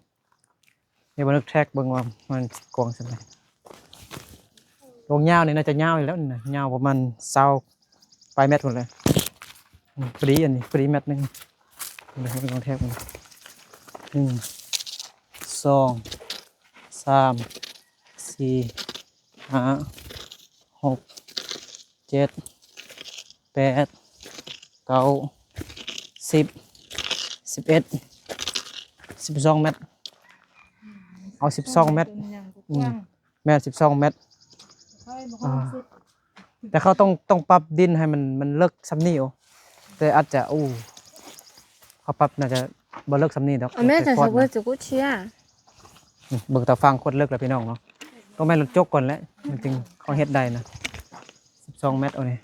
ດຽວບໍ່ນຶກແທກເບິ່ງວ່າມັນກວ້າງສ່ຳໃດ. ລວງຍາວນີ້ໜ້າຈະຍາວຢູ່ແລ້ວນີ້ນະ, ຍາວປະມານຊາວປາຍແມັດພຸ້ນແຫຼະ. ອືມ ພໍດີ ອັນນີ້ພໍດີແມັດໜຶ່ງ. ດຽວເຮົາລອງແທກເບິ່ງ ໜຶ່ງ ສອງ ສາມ ສີ່ ຫ້າ ຫົກ ເຈັດ ແປດ ເກົ້າ ສິບ ສິບເອັດ ສິບສອງແມັດ. ເອົາສິບສອງແມັດ. ອືມ ແມ່ນສິບສອງແມັດ. ແຕ່ເຂົາຕ້ອງ ຕ້ອງປັບດິນໃຫ້ມັນ ມັນເລິກສ່ຳນີ້ໂອ. ແຕ່ອາດຈະ ໂອ້ ເຂົາປັບໜ້າຈະບໍ່ເລິກສ່ຳນີ້ດອກ. ແມ່ນ ແຕ່ ແຕ່ ແຕ່ ແຕ່ ນີ້ ເບິ່ງຕາຝັ່ງໂຄດເລິກແລ້ວພີ່ນ້ອງເນາະ. ຕ້ອງແມ່ນລົດຈົກກ່ອນແຫຼະ ມັນຈຶ່ງ ເຂົາເຮັດໄດ້ນະ. ສິບສອງແມັດ ເອົານີ້.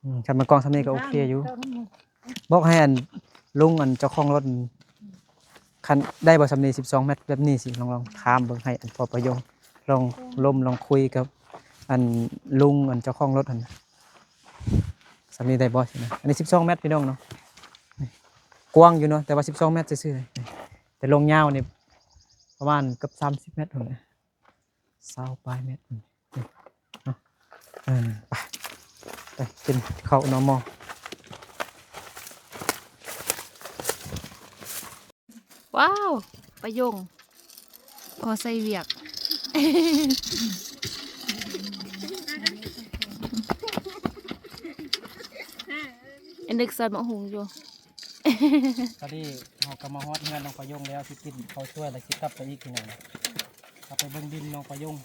ອືມ ຄັນມັນກວ້າງສ່ຳນີ້ກໍໂອເຄຢູ່. ບອກໃຫ້ອັນລຸງ ອັນເຈົ້າຂອງລົດ ຄັນໄດ້ບໍ່ສ່ຳນີ້ ສິບສອງແມັດແບບນີ້ຊິ ລອງ ລອງຖາມເບິ່ງ ໃຫ້ອັນພໍ່ປະຍົງລອງລົມ ລອງຄຸຍກັບອັນລຸງ ອັນເຈົ້າຂອງລົດຫັ້ນ ສ່ຳນີ້ໄດ້ບໍ່ຊີ້ນະ. ອັນນີ້ສິບສອງແມັດພີ່ນ້ອງເນາະ. ນີ້ ກວ້າງຢູ່ເນາະ ແຕ່ວ່າສິບສອງແມັດຊື່ໆ. ນີ້ ແຕ່ລວງຍາວນີ້ປະມານເກືອບສາມສິບແມັດພຸ້ນແຫຼະ. ຊາວປາຍແມັດ ເນາະ. ເອີ ໄປ ໄປກິນເຂົ້າເນາະໝໍ. ວ້າວ ປະຍົງ ພໍໃສ່ວຽກ ອັນນຶກຊອຍໝາກຫຸ່ງຢູ່. ຕອນນີ້ເຮົາກໍມາຮອດເຮືອນນ້ອງປະຍົງແລ້ວ ຊິກິນເຂົ້າສວຍແລ້ວຊິກັບໄປອີກພີ່ນ້ອງ. ເຮົາໄປເບິ່ງດິນນ້ອງປະຍົງ.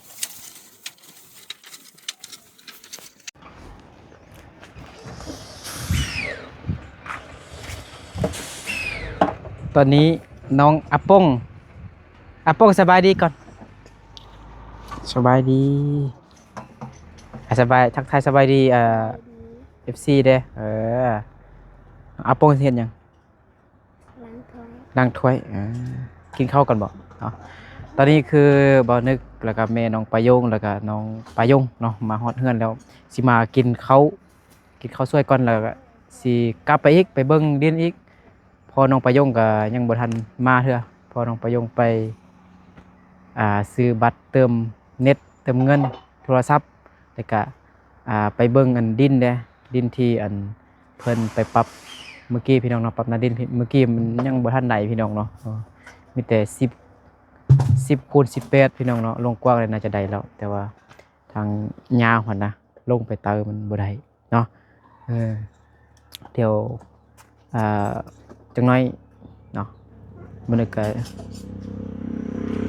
ຕອນນີ້ນ້ອງອາປົງ ອາປົງສະບາຍດີກ່ອນ. ສະບາຍດີ. ອ່າ ສະບາຍ ທັກທາຍສະບາຍດີ ເອີ ເອັຟຊີເດ້. ເອີ ອາປົງເຮັດຫຍັງ? ລ້າງຖ້ວຍ ລ້າງຖ້ວຍ. ເອີ ກິນເຂົ້າກ່ອນບໍ? ເນາະ. ຕອນນີ້ຄືບ່າວນຶກ ແລ້ວກະແມ່ນ້ອງປາຍົງ ແລ້ວກະນ້ອງປາຍົງເນາະ ມາຮອດເຮືອນແລ້ວ ຊິມາກິນເຂົ້າ ກິນເຂົ້າສວຍກ່ອນ ແລ້ວກະຊິກັບໄປອີກ ໄປເບິ່ງດິນອີກ. ພໍ່ນ້ອງປາຍົງກະຍັງບໍ່ທັນມາເທື່ອ ພໍ່ນ້ອງປາຍົງໄປ ອ່າ ຊື້ບັດເຕີມເນັດ ເຕີມເງິນໂທລະສັບ ແລ້ວກະ ອ່າ ໄປເບິ່ງອັນດິນເດ້ ດິນທີ່ອັນເພິ່ນໄປປັບມື້ກີ້ພີ່ນ້ອງເນາະ. ປັບໜ້າດິນມື້ກີ້ມັນຍັງບໍ່ທັນໄດ້ພີ່ນ້ອງເນາະ. ເອີ ມີແຕ່ສິບ ສິບຄູນສິບແປດພີ່ນ້ອງເນາະ. ລວງກວ້າງແລ້ວໜ້າຈະໄດ້ແລ້ວ ແຕ່ວ່າທາງຍາວຫັ້ນນະ ລົງໄປເຕີມັນບໍ່ໄດ້ ເນາະ. ເອີ ດຽວ ອ່າ ຈັກໜ້ອຍເນາະ ມື້ນີ້ກະ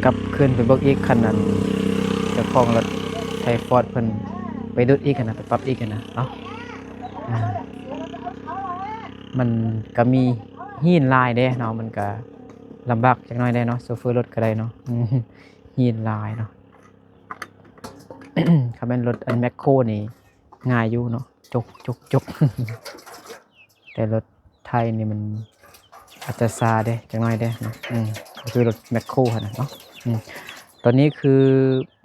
ກັບຄືນໄປເບິ່ງອີກ ຄັນອັນເຈົ້າຂອງລົດໄຖຟອດເພິ່ນໄປດຸດອີກຫັ້ນນະ ໄປປັບອີກຫັ້ນນະເນາະ. ອ່າ ມັນກະມີຫີນຫຼາຍເດ້ເນາະ ມັນກະລຳບາກຈັກໜ້ອຍເດ້ເນາະ ໂຊເຟີລົດກະໄດ້ເນາະ. ຫີນຫຼາຍເນາະ. ຄັນແມ່ນລົດອັນແມັກໂຄນີ້ ງ່າຍຢູ່ເນາະ ຈົກ ຈົກ ຈົກ. ແຕ່ລົດໄຖນີ້ມັນອາດຈະຊ້າເດ້ ຈັກໜ້ອຍເດ້ເນາະ. ອືມ ກໍຄືລົດແມັກໂຄຫັ້ນນະເນາະ. ອືມ ຕອນນີ້ຄື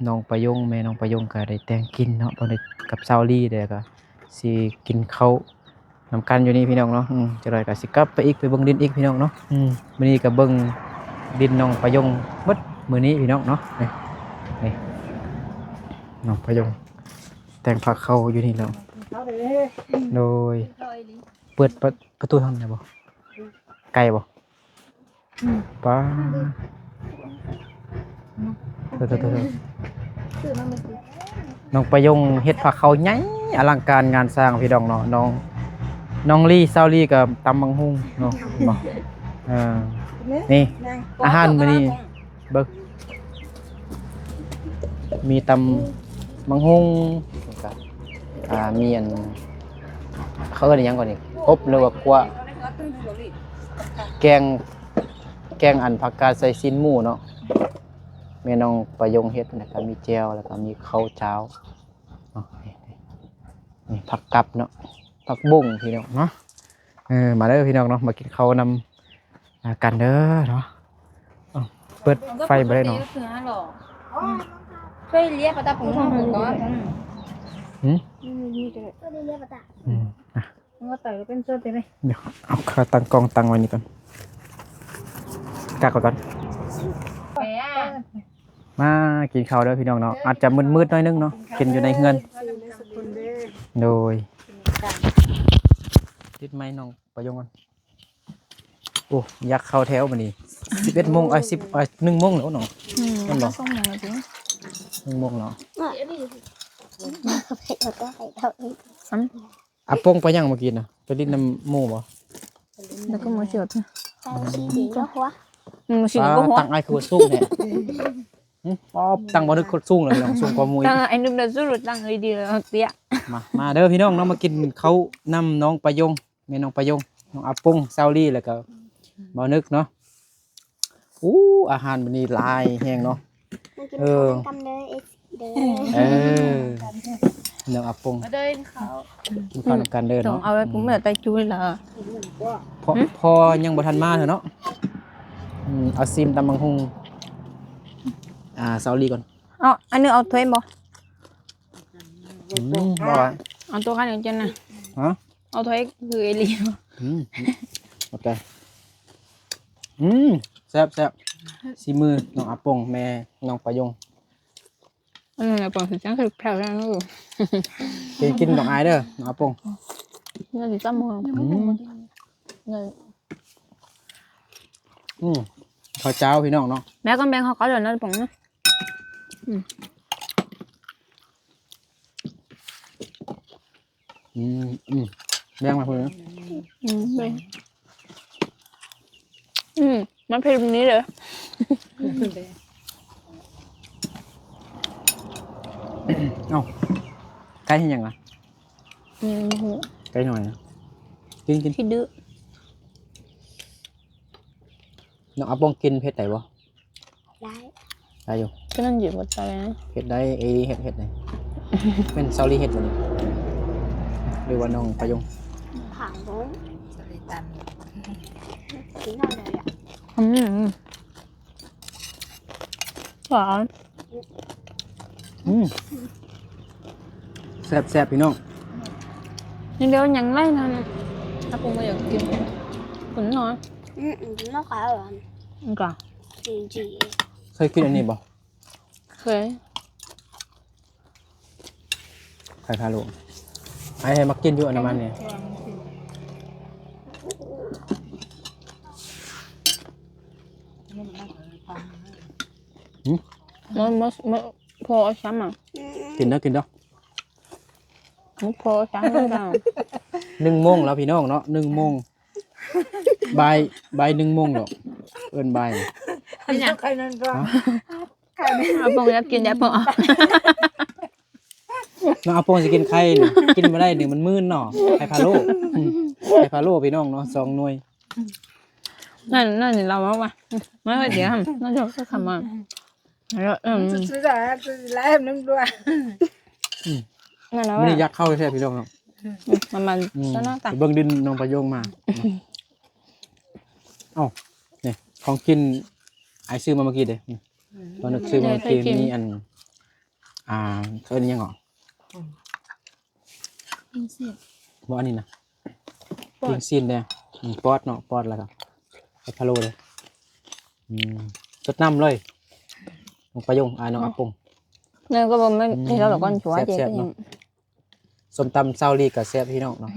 ນ້ອງປາຍົງ ແມ່ນ້ອງປາຍົງກໍໄດ້ແຕ່ງກິນເນາະ ເພິ່ນໄດ້ກັບສາວລີ ແລ້ວກໍຊິກິນເຂົ້ານຳກັນຢູ່ນີ້ພີ່ນ້ອງເນາະ. ອືມ ຈັກໜ້ອຍກໍຊິກັບໄປອີກ ໄປເບິ່ງດິນອີກພີ່ນ້ອງເນາະ. ອືມ ມື້ນີ້ກໍເບິ່ງດິນນ້ອງປາຍົງເບິດມື້ນີ້ພີ່ນ້ອງເນາະ. ນີ້ ນີ້ ນ້ອງປາຍົງ. ແຕ່ງພາເຂົ້າຢູ່ນີ້ແລ້ວ. ໂດຍ ເປີດປະ ປະຕູທາງໃນບໍ່? ໄກບໍ່? ປ້າ ໂທດໆໆ ນ້ອງປະຍົງເຮັດພາເຂົ້າໃຫຍ່ອະລັງການງານສ້າງພີ່ນ້ອງເນາະ. ນ້ອງ ນ້ອງລີ ສາວລີກໍຕຳບັກຫຸ່ງເນາະ ເນາະ. ເອີ ນີ້ອາຫານມື້ນີ້ ເບິ່ງ ມີຕຳບັກຫຸ່ງ ແລ້ວກໍ ອ່າ ມີອັນ ເຂົາເອີ້ນອີ່ຫຍັງກ່ອນນີ້ ກົບ ຫຼືວ່າກົວ ແກງ ແກງອັນຜັກກາດໃສ່ຊີ້ນໝູເນາະ ແມ່ນ້ອງປະຍົງເຮັດ ແລ້ວກໍມີແຈ່ວ ແລ້ວກໍມີເຂົ້າເຈົ້າເນາະ. ນີ້ ນີ້ ນີ້ ນີ້ ຜັກກັບເນາະ ຜັກບຸ້ງພີ່ນ້ອງເນາະ. ເອີ ມາເດີພີ່ນ້ອງເນາະ ມາກິນເຂົ້ານຳ ອ່າ ກັນເດີເນາະ. ເອົ້າ ເປີດໄຟບໍ່ໄດ້ເນາະ. ຫືມ ອືມ ອ່ະ ດຽວເອົາຂາຕັ້ງກ້ອງຕັ້ງໄວ້ນີ້ກ່ອນ ກັກໄວ້ກ່ອນ. ມາກິນເຂົ້າເດີພີ່ນ້ອງເນາະ ອາດຈະມືດໆໜ້ອຍໜຶ່ງເນາະ ກິນຢູ່ໃນເຮືອນ. ໂດຍ ຕິດໄມນ້ອງປະຍົງກ່ອນ. ໂອ້ ຢາກເຂົ້າແຖວບັດນີ້ ສິບເອັດໂມງ ເອີຍ ສິບ ເອີຍ ໜຶ່ງໂມງແລ້ວເນາະ. ອືມ ແມ່ນບໍ່? ໜຶ່ງໂມງແລ້ວຕິ ໜຶ່ງໂມງແລ້ວ. ອາປົງໄປຫຍັງເມື່ອກີ້ນະ? ໄປຫຼິ້ນນຳໝູ່ບໍ່? ແລ້ວກໍມາຊິອອດ ອືມ ຊິກໍຫົວ ອືມ ຊິກໍຫົວ. ຕັ້ງອ້າຍຄືວ່າສູງແທ້. ຫຶ ອໍ ຕັ້ງບໍ່ນຶກຄົນສູງແລ້ວພີ່ນ້ອງ ສູງກວ່າໝູ່ອີກ. ຕັ້ງອ້າຍນຶກແລ້ວສູງ ຕັ້ງເອີຍດີແລ້ວເຕ້ຍ. ມາ ມາເດີພີ່ນ້ອງເນາະ ມາກິນເຂົ້ານຳນ້ອງປະຍົງ ແມ່ນ້ອງປະຍົງ ນ້ອງອາປົງ ສາວລີ ແລ້ວກໍບ່າວນຶກເນາະ. ອູ້ ອາຫານມື້ນີ້ຫຼາຍແຮງເນາະ. ມາກິນ ເອີ ເຂົ້ານຳກັນເດີ ເອັຟຊີ ເດີ. ເອີ ນ້ອງອາປົງ ມາເດີກິນເຂົ້າ ກິນເຂົ້ານຳກັນເດີເນາະ. ຕ້ອງເອົາໄວ້ປຸ້ມແລ້ວໄຕ້ຈຸ້ຍລະ ພໍ່ ຫຶ ພໍ່ຍັງບໍ່ທັນມາເທື່ອເນາະ. ອືມ ເອົາຊີມຕຳບັກຫຸ່ງ ອ່າ ສາວລີກ່ອນ. ເອົາ ອັນນີ້ເອົາຖ້ວຍບໍ່? ອືມ ບໍ່ ເອົາໂຕະຄັນຈັ່ງຊັ້ນນະ. ຮະ? ເອົາຖ້ວຍຄືອີ່ຫຼີ. ອືມ ໂອເຄ. ອືມ ແຊບໆ ສີມືນ້ອງອາປົງ ແມ່ນ້ອງປະຍົງ. ອັນນັ້ນອາປົງຊິຈັ່ງຄືແຜ່ວນັ້ນ. ກິນ ກິນດອກອາຍເດີນ້ອງອາປົງ. ເງິນຊິຈ້ຳຫົວ. ອືມ ເງິນ ອືມ ເຂົ້າເຈົ້າພີ່ນ້ອງເນາະ. ແມ່ກໍແບ່ງເຂົາເຈົ້າເດີນະອາປົງນະ. ອືມ ອືມ ອືມ ແບ່ງມາເພິ່ນ. ອືມ ແບ່ງ. ອືມ ມັນເຜັດແບບນີ້ເດີ. ເອົ້າ ໄກ່ເຮັດຫຍັງລະ? ອືມ ບໍ່ຮູ້ ໄກ່ນ້ອຍນະ. ກິນ ກິນ ຂີ້ດື້. ນ້ອງອາປົງກິນເຜັດໄດ້ບໍ່? ໄດ້ ໄດ້ຢູ່. ກໍນັ້ນຢູ່ບໍ່ໄດ້ນະ. ເຮັດໄດ້ ເອ ເຮັດ ເຮັດໄດ້. ແມ່ນສາວລີເຮັດບໍ່ນີ້ ຫຼືວ່ານ້ອງປະຍົງ? ຂາວ ສາວລີຕຳ. ກິນເທົ່າໃດອະ? ອືມ ຫວານ. ອືມ ແຊບໆ ພີ່ນ້ອງ. ນີ້ດຽວຍັງໄລ່ນັ້ນ ຖ້າປຸງບໍ່ຢາກກິນ ຂຸນໜອຍ. ອືມ ອືມ ນອກຂາວ. ອືມ ກະ ເຄີຍກິນອັນນີ້ບໍ່? ເຄີຍ. ໄຂ່ພະໂລ້ ອ້າຍໃຫ້ມາກິນຢູ່ອັນນັ້ນນີ້. ຫືມ ມາ ມາ ມາ ພໍຊ້ຳອະ. ກິນເດີ ກິນເດີ. ໝົດພໍຊ້ຳເລີຍ. ໜຶ່ງໂມງແລ້ວພີ່ນ້ອງເນາະ ໜຶ່ງໂມງ. ບ່າຍ ບ່າຍໜຶ່ງໂມງດອກ ເອີ້ນບ່າຍ. ເປັນຫຍັງ? ໄຂ່ນັ້ນບໍ່? ຮະ? ອາປົງຢາກກິນ ຢາກປົງເອົາ. ນ້ອງອາປົງຊິກິນໄຂ່ນີ້ ກິນບໍ່ໄດ້ນີ້ ມັນມື່ນເນາະ. ໄຂ່ພະໂລ້ ໄຂ່ພະໂລ້ພີ່ນ້ອງເນາະ ສອງໜ່ວຍ. ນັ້ນ ນັ້ນລາວເວົ້າວ່າ ມາເດີ ນ້ອງຈອກກໍຄຳວ່າ ແລ້ວ ເອີ ອືມ ນັ້ນລະ ມື້ນີ້ຢາກເຂົ້າແທ້ພີ່ນ້ອງເນາະ. ອືມ ມັນ ອືມ ໄປເບິ່ງດິນນ້ອງປະໂຍງມາ. ເອົ້າ ນີ້ຂອງກິນອ້າຍຊື້ມາເມື່ອກີ້ເດ້. ອືມ ຕອນນຶກຊື້ມາເມື່ອກີ້ ມີອັນ ອ່າ ເຂົາເອີ້ນຫຍັງເກາະ? ອືມ ປີ້ງຊີ້ນ ບໍ່ ອັນນີ້ນະ ປີ້ງຊີ້ນເດ້. ອືມ ປອດເນາະ ປອດ ແລ້ວກໍໄຂ່ພະໂລ້ເດ້. ອືມ ສົດນ້ຳເລີຍ ນ້ອງປະໂຍງ ອ້າຍນ້ອງອາປົງ. ແລ້ວກໍບໍ່ແມ່ນ ອືມ ເຮັດແລ້ວກໍຊົວ ແຊບໆ ເນາະ. ສົ້ມຕຳຊາວລີກໍແຊບພີ່ນ້ອງເນາະ.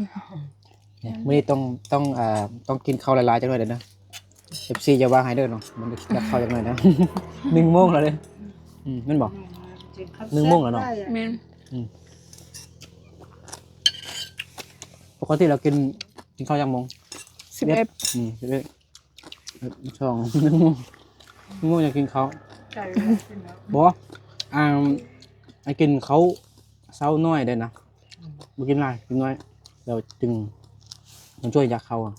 ນີ້ ມື້ນີ້ຕ້ອງ ຕ້ອງ ເອີ ຕ້ອງກິນເຂົ້າຫຼາຍໆຈັກໜ້ອຍເດີເນາະ ເອັຟຊີ ຢ່າວ່າໃຫ້ເດີເນາະ. ມັນຢາກເຂົ້າຈັກໜ້ອຍນະ ໜຶ່ງໂມງແລ້ວເດ້. ອືມ ແມ່ນບໍ່? ໜຶ່ງໂມງແລ້ວເນາະ. ແມ່ນ. ອືມ ປົກກະຕິລາວກິນ ກິນເຂົ້າຈັກໂມງ? ສິບເອັດ. ອືມ ສິບເອັດ ສອງ ໜຶ່ງໂມງ ໜຶ່ງໂມງຍັງກິນເຂົ້າ. ບໍ່ ອ່າ ໃຫ້ກິນເຂົ້າເຊົ້າໜ້ອຍໄດ້ນະ. ບໍ່ກິນຫຼາຍ ກິນໜ້ອຍ ແລ້ວຈຶ່ງ ມັນຊ່ວຍຢາກເຂົ້າ. ອືມ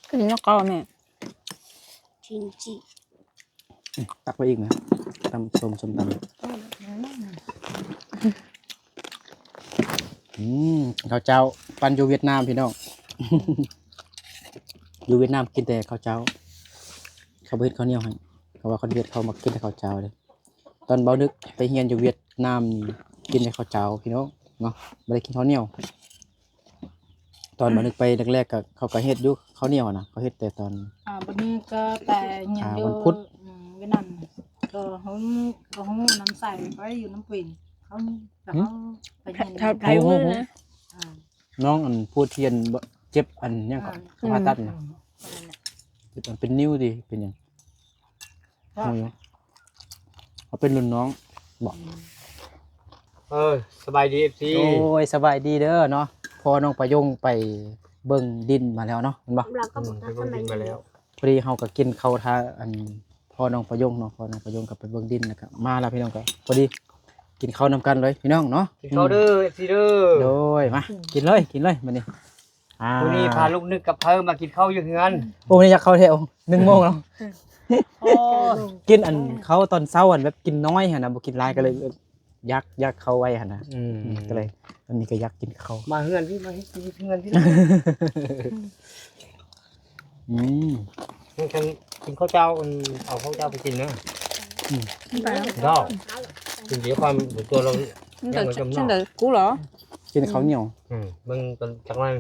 ກິນແລ້ວກໍແມ່ ຈິນຈິ ອືມ ຕັກໄປອີກນະ ຕຳສົ້ມ ສົ້ມຕຳ. ອືມ ເຂົ້າເຈົ້າ ປັ້ນຢູ່ຫວຽດນາມພີ່ນ້ອງ. ຢູ່ຫວຽດນາມກິນແຕ່ເຂົ້າເຈົ້າ ເຂົາບໍ່ເຮັດເຂົ້າໜຽວໃຫ້ ເພາະວ່າຄົນຫວຽດເຂົາມັກກິນແຕ່ເຂົ້າເຈົ້າເດ້. ຕອນບ່າວນຶກໄປຮຽນຢູ່ຫວຽດນາມນີ້ ກິນແຕ່ເຂົ້າເຈົ້າພີ່ນ້ອງເນາະ ບໍ່ໄດ້ກິນເຂົ້າໜຽວ. ຕອນບ່າວນຶກໄປແລກໆ ກໍ ເຂົາກໍເຮັດຢູ່ເຂົ້າໜຽວນະ ເຂົາເຮັດແຕ່ຕອນ ອ່າ ບັດນີ້ກໍໄປຮຽນຢູ່ ອ່າ ວັນພຸດ ອືມ ເວຍດນາມ ກໍຮູ້ ກໍຮູ້ນຳໃສໄປຢູ່ນຳເປັນເຂົາ ແຕ່ເຂົາໄປຮຽນ ໄປ ໄປ ໄປ ອ່າ ນ້ອງອັນຜູ້ທີ່ອັນເຈັບອັນຫຍັງເກາະ ອ່າ ເຂົາຜ່າຕັດນະ ອືມ ເຈັບອັນເປັນນິ້ວຕິ ເປັນຫຍັງ? ຮູ້ຢູ່ ເຂົາເປັນລຸ້ນນ້ອງບໍ? ເອີ ສະບາຍດີ ເອັຟຊີ ໂອ້ຍ ສະບາຍດີເດີເນາະ. ພໍ່ນ້ອງປະຍົງໄປເບິ່ງດິນມາແລ້ວເນາະ ແມ່ນບໍ່? ອືມ ໄປເບິ່ງດິນມາແລ້ວ. ພໍດີເຮົາກໍກິນເຂົ້າຖ້າອັນ ພໍ່ນ້ອງປະຍົງເນາະ ພໍ່ນ້ອງປະຍົງກໍໄປເບິ່ງດິນ ແລ້ວກໍມາແລ້ວພີ່ນ້ອງ ກໍພໍດີກິນເຂົ້ານຳກັນເລີຍພີ່ນ້ອງເນາະ. ກິນເຂົ້າເດີ ອືມ ເອັຟຊີ ເດີ. ໂດຍ ມາ ອືມ ກິນເລີຍ ກິນເລີຍບັດນີ້. ອ່າ ມື້ນີ້ພາລູກນຶກກັບເພີມາກິນເຂົ້າຢູ່ເຮືອນ. ໂອ້ ມື້ນີ້ຢາກເຂົ້າແທ້ ໜຶ່ງໂມງແລ້ວ. ໂອ້ ກິນອັນເຂົ້າຕອນເຊົ້າ ອັນແບບກິນນ້ອຍຫັ້ນນະ ບໍ່ກິນຫຼາຍ ກໍເລີຍຢາກ ຢາກເຂົ້າໄວຫັ້ນນະ. ອືມ ອືມ ກໍເລີຍ ອັນນີ້ກໍຢາກກິນເຂົ້າ. ມາເຮືອນພີ້ ມາເຮັດກິນເຮືອນພີ້. ອືມ ມັນກັນກິນເຂົ້າເຈົ້າ ອັນ ເອົາເຂົ້າເຈົ້າໄປກິນເດີ. ອືມ ໄປເນາະ ກິນດຽວຄວາມຕົວເຮົາ ມັນຈະ ຈັ່ງໃດ ກູເຫຼືອ ກິນເຂົ້າໜຽວ. ອືມ ເບິ່ງກ່ອນຈັກໜ້ອຍ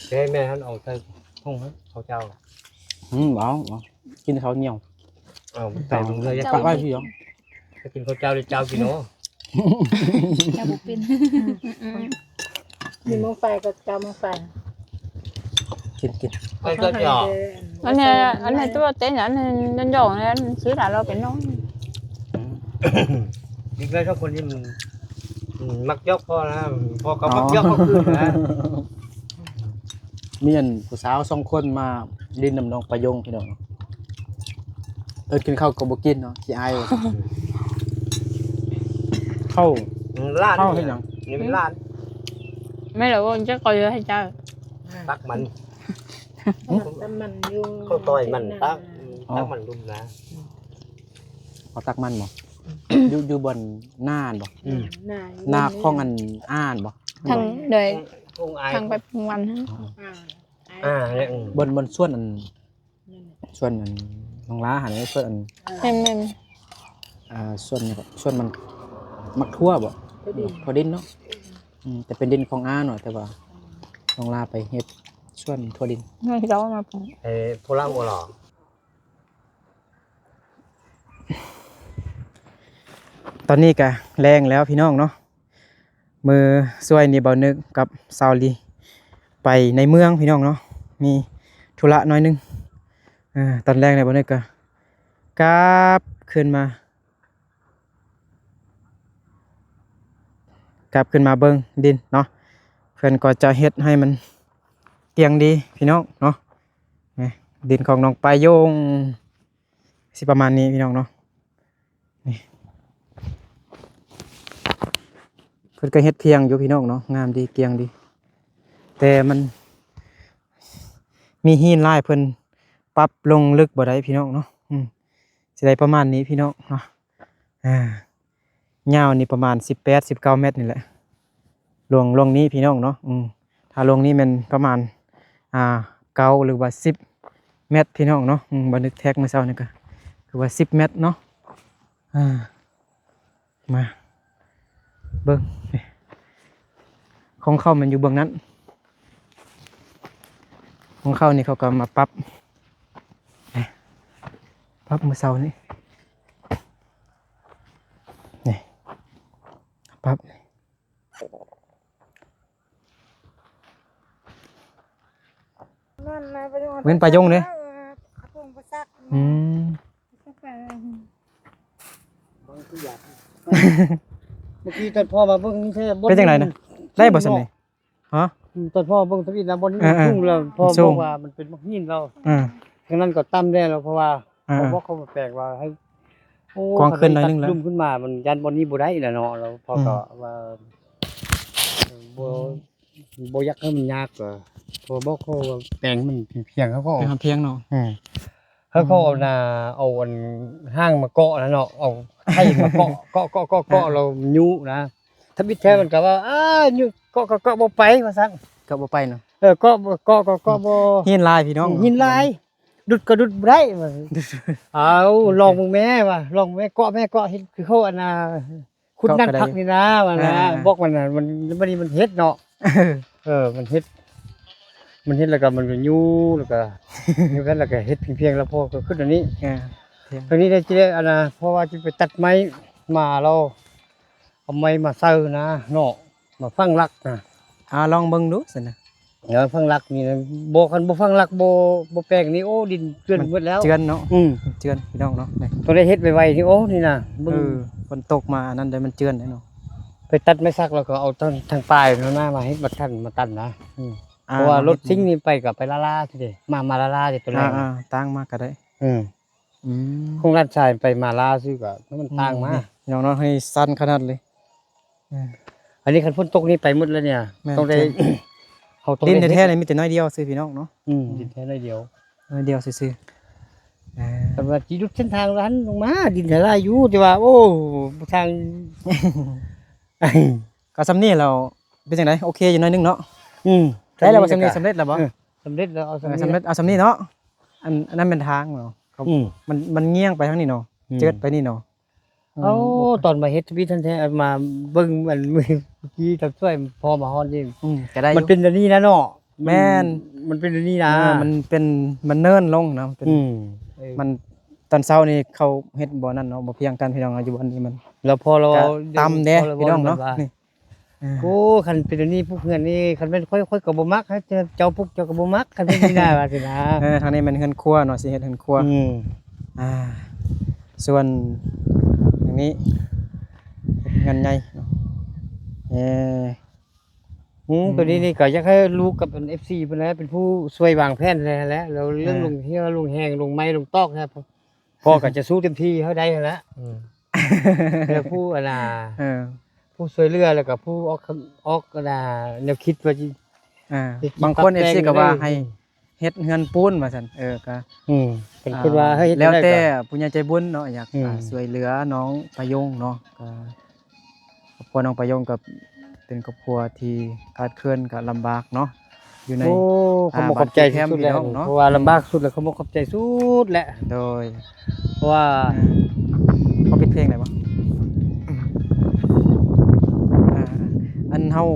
ໃຫ້ແມ່ຫັ້ນເອົາໃສ່ຖົງເຂົ້າເຈົ້າ. ອືມ ເອົາ ເອົາ ກິນເຂົ້າໜຽວ ເອົາໃສ່ຖົງເລີຍ ປະໄວ້ພີ້ດອກ. ໄປກິນເຂົ້າເຈົ້າເດີເຈົ້າກິນເນາະ. ເຈົ້າບໍ່ເປັນ ມີໝໍ້ໄຟກໍເຈົ້າໝໍ້ໄຟ ກິນ ກິນ ໄປກໍເຈົ້າ. ອັນນີ້ ອັນນີ້ຕົວເຕັນ ອັນນີ້ນັ້ນຢອງ ອັນນີ້ຊື້ຫຼານເຮົາເປັນນ້ອງ. ອືມ ເດັກນ້ອຍສອງຄົນນີ້ມັນ ມັນມັກຢອກພໍ່ນະ ພໍ່ກໍມັກຢອກພໍ່ຄືນນະ. ມີອັນຜູ້ສາວສອງຄົນມາຫຼິ້ນນຳນ້ອງປະຍົງພີ່ນ້ອງ. ເອີ້ນກິນເຂົ້າກໍບໍ່ກິນເນາະ ຂີ້ອາຍວ່າຊັ້ນ. ເຂົ້າ ອືມ ຫຼານ ເຂົ້າເຮັດຫຍັງ? ນີ້ເປັນຫຼານ ແມ່ນແລ້ວ ເຈົ້າກໍເຮັດໃຫ້ເຈົ້າ ຕັກມັນ ຕັກມັນຢູ່ ເຂົ້າຕ່ອຍມັນ ຕັກ ຕັກມັນລຸມນາ. ເຂົາຕັກມັນບໍ່? ຢູ່ ຢູ່ບ່ອນນາຫັ້ນບໍ່? ອືມ ນາຂອງອັນ ອາຫັ້ນບໍ່? ທາງ ໂດຍ ຂອງອ້າຍ ທາງໄປວັນຫັ້ນ. ອ່າ ອ່າ ບ່ອນ ບ່ອນສວນອັນ ສວນອັນນ້ອງຫຼ້າຫັ້ນ ສວນອັນ ແມ່ນໆ ອ່າ ສວນຫຍັງເກາະ ສວນມັນ ໝາກຖົ່ວບໍ່? ຖົ່ວດິນ ຖົ່ວດິນເນາະ. ອືມ ແຕ່ເປັນດິນຂອງອາເນາະ ແຕ່ວ່ານ້ອງຫຼ້າໄປເຮັດສວນຖົ່ວດິນ ນ້ອງເຈົ້າມາປູກ ເອີ ໂພລາໂອຫຼໍ. ຕອນນີ້ກະແລງແລ້ວພີ່ນ້ອງເນາະ. ມື້ສວຍນີ້ ບ່າວນຶກກັບສາວລີໄປໃນເມືອງພີ່ນ້ອງເນາະ ມີທຸລະໜ້ອຍໜຶ່ງ. ເອີ ຕອນແລງນີ້ ບ່າວນຶກກໍກັບຄືນມາ ກັບຄືນມາເບິ່ງດິນເນາະ. ເພິ່ນກໍຈະເຮັດໃຫ້ມັນກ້ຽງດີພີ່ນ້ອງເນາະ. ນີ້ ດິນຂອງນ້ອງປາຍົງ ຊິປະມານນີ້ພີ່ນ້ອງເນາະ. ນີ້ ເພິ່ນກໍເຮັດພຽງຢູ່ພີ່ນ້ອງເນາະ ງາມດີກ້ຽງດີ ແຕ່ມັນມີຫີນຫຼາຍ ເພິ່ນປັບລົງເລິກບໍ່ໄດ້ພີ່ນ້ອງເນາະ. ອືມ ຊິໄດ້ປະມານນີ້ພີ່ນ້ອງເນາະ. ອ່າ ຍາວນີ້ປະມານສິບແປດ ສິບເກົ້າແມັດນີ້ແຫຼະ ລວງ ລວງນີ້ພີ່ນ້ອງເນາະ. ອືມ ຖ້າລວງນີ້ແມ່ນປະມານ ອ່າ ເກົ້າ ຫຼືວ່າສິບແມັດພີ່ນ້ອງເນາະ. ອືມ ບ່າວນຶກແທັກມື້ເຊົ້ານີ້ກໍຄືວ່າສິບແມັດເນາະ. ອ່າ ມາເບິ່ງ ນີ້ ຂອງເຂົາມັນຢູ່ເບື້ອງນັ້ນ ຂອງເຂົານີ້ເຂົາກໍມາປັບ ປັບມື້ເຊົ້ານີ້ ນີ້ ປັບ ນັ້ນນະ ໄປ ເປັນປາຍົງເດ້ ເອີ ປາຍົງປາສັກ ອືມ ເມື່ອກີ້ຕອນພໍ່ມາເບິ່ງນີ້ແທ້ ເປັນຈັ່ງໃດນະ ໄດ້ບໍ່ຊັ້ນນີ້? ຮະ ອືມ ຕອນພໍ່ເບິ່ງທຳອິດນະ ບ່ອນນີ້ ເອີໆ ສູງແລ້ວ ພໍ່ບອກວ່າມັນເປັນໝາກຫີນແລ້ວ ເອີ ທາງນັ້ນກໍຕ່ຳແດ່ແລ້ວ ເພາະວ່າ ເອີໆ ພໍ່ບອກເຂົາມາແປງວ່າໃຫ້ ໂອ້ ກວ້າງຂຶ້ນໜ້ອຍໜຶ່ງແລ້ວ ລຸ່ມຂຶ້ນມາ ມັນຢ້ານບ່ອນນີ້ບໍ່ໄດ້ນະເນາະ ແລ້ວພໍ່ກໍ ອືມ ວ່າ ບໍ່ ບໍ່ຢາກໃຫ້ມັນຍາກ ກໍ ພໍ່ບອກເຂົາວ່າແປງໃຫ້ມັນພຽງໆ ເຂົາກໍ ແປງໃຫ້ພຽງເນາະ ເອີ ເຂົາກໍເອົາ ອືມ ນະ ເອົາອັນຫາງມາເກາະນະເນາະ ເອົາໄຂ່ມາເກາະ ເກາະ ເກາະ ເກາະ ເກາະ ເອີ ແລ້ວຍຸນະ ທຳອິດແທ້ມັນກໍວ່າ ອ້າ ຍຸ ເກາະ ເກາະ ເກາະ ບໍ່ໄປວ່າຊັ້ນ ເກາະບໍ່ໄປເນາະ ເອີ ເກາະ ເກາະ ເກາະ ເກາະບໍ່ ຫີນຫຼາຍພີ່ນ້ອງ ຫີນຫຼາຍ ດຸດກໍດຸດບໍ່ໄດ້ວ່າ ເອົາ ລອງເບິ່ງແມ້ວ່າ ລອງເບິ່ງແມ້ ເກາະແມ້ ເກາະ ເຮັດຄືເຂົາອັນນ່າ ຂຸດນັ້ນພັກນີ້ນາວ່ານະ ອ່າໆໆ ບອກມັນນະ ມັນ ມັນ ມັນເຮັດເນາະ ເອີ ມັນເຮັດ ມັນເຮັດແລ້ວກໍມັນກໍຍູ້ ແລ້ວກໍຍູ້ກັນ ແລ້ວກໍເຮັດພຽງໆ ແລ້ວພໍກໍຂຶ້ນອັນນີ້ ອ່າ ທາງນີ້ໄດ້ ຊິໄດ້ອັນນ່າ ເພາະວ່າຊິໄປຕັດໄມ້ມາແລ້ວ ເອົາໄມ້ມາໃສ່ນະເນາະ ມາຝັງຫຼັກນະ ອ່າ ລອງເບິ່ງດູຊັ້ນນະ ເອີ ຝັງຫຼັກນີ້ນະ ບໍ່ ຄັນບໍ່ຝັງຫຼັກ ບໍ່ ບໍ່ແປງນີ້ ໂອ້ ດິນເຈື່ອນໝົດແລ້ວ ມັນເຈື່ອນເນາະ ອືມ ເຈື່ອນພີ່ນ້ອງເນາະ ຕ້ອງໄດ້ເຮັດໄວໆ ນີ້ ໂອ້ ນີ້ນະ ເບິ່ງ ເອີ ຝົນຕົກມາອັນນັ້ນໄດ້ ມັນເຈື່ອນໄດ້ເນາະ ໄປຕັດໄມ້ສັກ ແລ້ວກໍເອົາທາງ ທາງປາຍນັ້ນນະ ມາເຮັດ ມາຕັນ ມາຕັນນະ ອືມ ອ່າ ເພາະວ່າລົດຊິງນີ້ໄປກໍໄປລ້າໆ ຊິເດ້ ມາ ມາລ້າໆ ຊິ ຕົວແລກ ອ່າໆ ຕາງມາກໍໄດ້ ອືມ ອືມ ຂອງດ້ານຊາຍໄປມາລາວຊື່ກໍມັນຕ່າງມາ ອືມ ນີ້ພີ່ນ້ອງເນາະ ໃຫ້ສັ່ນຂະໜາດເລີຍ ເອີ ອັນນີ້ຄັນຝົນຕົກນີ້ໄປໝົດແລ້ວນີ້ ແມ່ນ ຕ້ອງໄດ້ ເຈົ້າ ເຮົາຕ້ອງໄດ້ ດິນແທ້ໆ ນີ້ມີແຕ່ໜ້ອຍດຽວຊື່ພີ່ນ້ອງເນາະ ອືມ ອືມ ດິນແທ້ໜ້ຍດຽວ ໜ້ອຍດຽວຊື່ໆ ເອີ ຄັນວ່າຊິຫຼຸດເສັ້ນທາງນັ້ນລົງມາ ດິນແທ້ຫຼາຍຢູ່ ແຕ່ວ່າ ໂອ້ ທາງ ກໍສ່ຳນີ້ແລ້ວ ເປັນຈັ່ງໃດ ໂອເຄຢູ່ໜ້ອຍໜຶ່ງເນາະ ອືມ ໄດ້ແລ້ວບໍ່ ສ່ຳນີ້ ສຳເລັດແລ້ວບໍ່ ເອີ ສຳເລັດແລ້ວ ເອົາສ່ຳນີ້ ເອີ ສຳເລັດ ເອົາສ່ຳນີ້ເນາະ ອັນ ອັນນັ້ນແມ່ນທາງເນາະ ອືມ ມັນ ມັນງ່ຽງໄປທາງນີ້ເນາະ ອືມ ເຈີດໄປນີ້ເນາະ ເອົາ ອືມ ຕອນມາເຮັດທຳອິດຫັ້ນແທ້ ມາເບິ່ງອັນມື້ກີ້ຕອນຊ່ວຍພໍ່ມາຮອດນີ້ ອືມ ກໍໄດ້ຢູ່ ມັນເປັນອັນນີ້ນະເນາະ ແມ່ນ ມັນເປັນອັນນີ້ນະ ເອີ ມັນເປັນ ມັນເນີນລົງນະ ມັນເປັນ ອືມ ເອີ ມັນ ຕອນເຊົ້ານີ້ເຂົາເຮັດບໍ່ນັ້ນເນາະ ບໍ່ພຽງກັນພີ່ນ້ອງ ຢູ່ບ່ອນນີ້ມັນ ແລ້ວພໍລາວ ກໍຕ່ຳແດ່ພີ່ນ້ອງເນາະ ນີ້ ອ່າ ໂອ້ ຄັນເປັນອັນນີ້ ປຸກເຮືອນນີ້ ຄັນແມ່ນຂ້ອຍ ຂ້ອຍກໍບໍ່ມັກ ໃຫ້ເຈົ້າປຸກ ເຈົ້າກໍບໍ່ມັກ ຄັນເປັນນີ້ນະ ວ່າຊີ້ນະ ເອີ ທາງນີ້ແມ່ນເຮືອນຄົວເນາະ ຊິເຮັດເຮືອນຄົວ ອືມ ອ່າ ສ່ວນທາງນີ້ເຮັດເຮືອນໃຫຍ່ເນາະ ເອີ ອືມ ອືມ ໂຕນີ້ນີ້ກໍຢາກໃຫ້ລູກກັບອັນ ເອັຟຊີ ເພິ່ນແຫຼະ ເປັນຜູ້ຊ່ວຍວາງແຜນແຫຼະ ແລ້ວເລື່ອງ ເອີ ລົງເຫື່ອ ລົງແຮງ ລົງໄມ້ ລົງຕອກແຫຼະ ພໍ່ກໍຈະສູ້ເຕັມທີ່ໃຫ້ໄດ້ຫັ້ນແຫຼະ ອືມ ແລ້ວຜູ້ອັນນ່າ ເອີ ຜູ້ຊ່ວຍເຫຼືອ ແລ້ວກໍຜູ້ອອກ ອອກອັນນ່າ ແນວຄິດວ່າຊິ ອ່າ ບາງຄົນ ເອັຟຊີ ກໍວ່າໃຫ້ເຮັດເຮືອນປູນວ່າຊັ້ນ ເອີ ກໍ ອືມ ເພິ່ນ ອ່າ ຄິດວ່າໃຫ້ເຮັດ ແລ້ວແຕ່ຜູ້ໃຫຍ່ໃຈບຸນເນາະ ຢາກ ອືມ ອ່າ ຊ່ວຍເຫຼືອນ້ອງປາຍົງເນາະ ກໍ ຄອບຄົວນ້ອງປາຍົງກໍເປັນຄອບຄົວທີ່ຂາດເຂີນ ກໍລຳບາກເນາະ ຢູ່ໃນ ໂອ້ ຂອບອົກຂອບໃຈສຸດໆ ເນາະ ເພາະວ່າລຳບາກສຸດແລ້ວ ຂອບອົກຂອບໃຈສຸດແຫຼະ ໂດຍ ເພາະວ່າ ເອີ ຂໍປິດເພງໄດ້ບໍ່? ອ່າ ອັນເຮົາ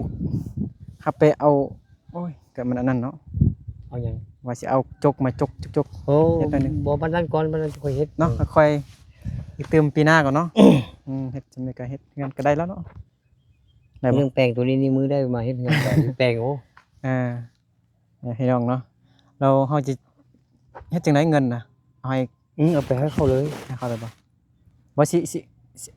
ເຮົາໄປເອົາ ໂອ້ຍ ກໍມັນອັນນັ້ນເນາະ ເອົາຫຍັງ? ວ່າຊິເອົາຈົກມາຈົກໆ ໂອ້ ເຮັດໜ້ອຍໜຶ່ງ ບໍ່ ປານນັ້ນກ່ອນ ປານນັ້ນຄ່ອຍເຮັດເນາະ ເອີ ຄ່ອຍໆ ອີກຕື່ມປີໜ້າກ່ອນເນາະ ອືມ ເຮັດຈັ່ງໃດກໍເຮັດເຮືອນກໍໄດ້ແລ້ວເນາະ ໄດ້ບໍ່? ຍັງແປງໂຕນີ້ນີ້ ມື້ໃດມາເຮັດເຮືອນກໍແປງ ໂອ້ ອ່າ ພີ່ນ້ອງເນາະ ແລ້ວເຮົາຈະເຮັດຈັ່ງໃດເງິນນະ ເອົາໃຫ້ ອືມ ເອົາໄປໃຫ້ເຂົາເລີຍ ໃຫ້ເຂົາເລີຍບໍ່? ບໍ່ ຊິ ຊິ ຊິ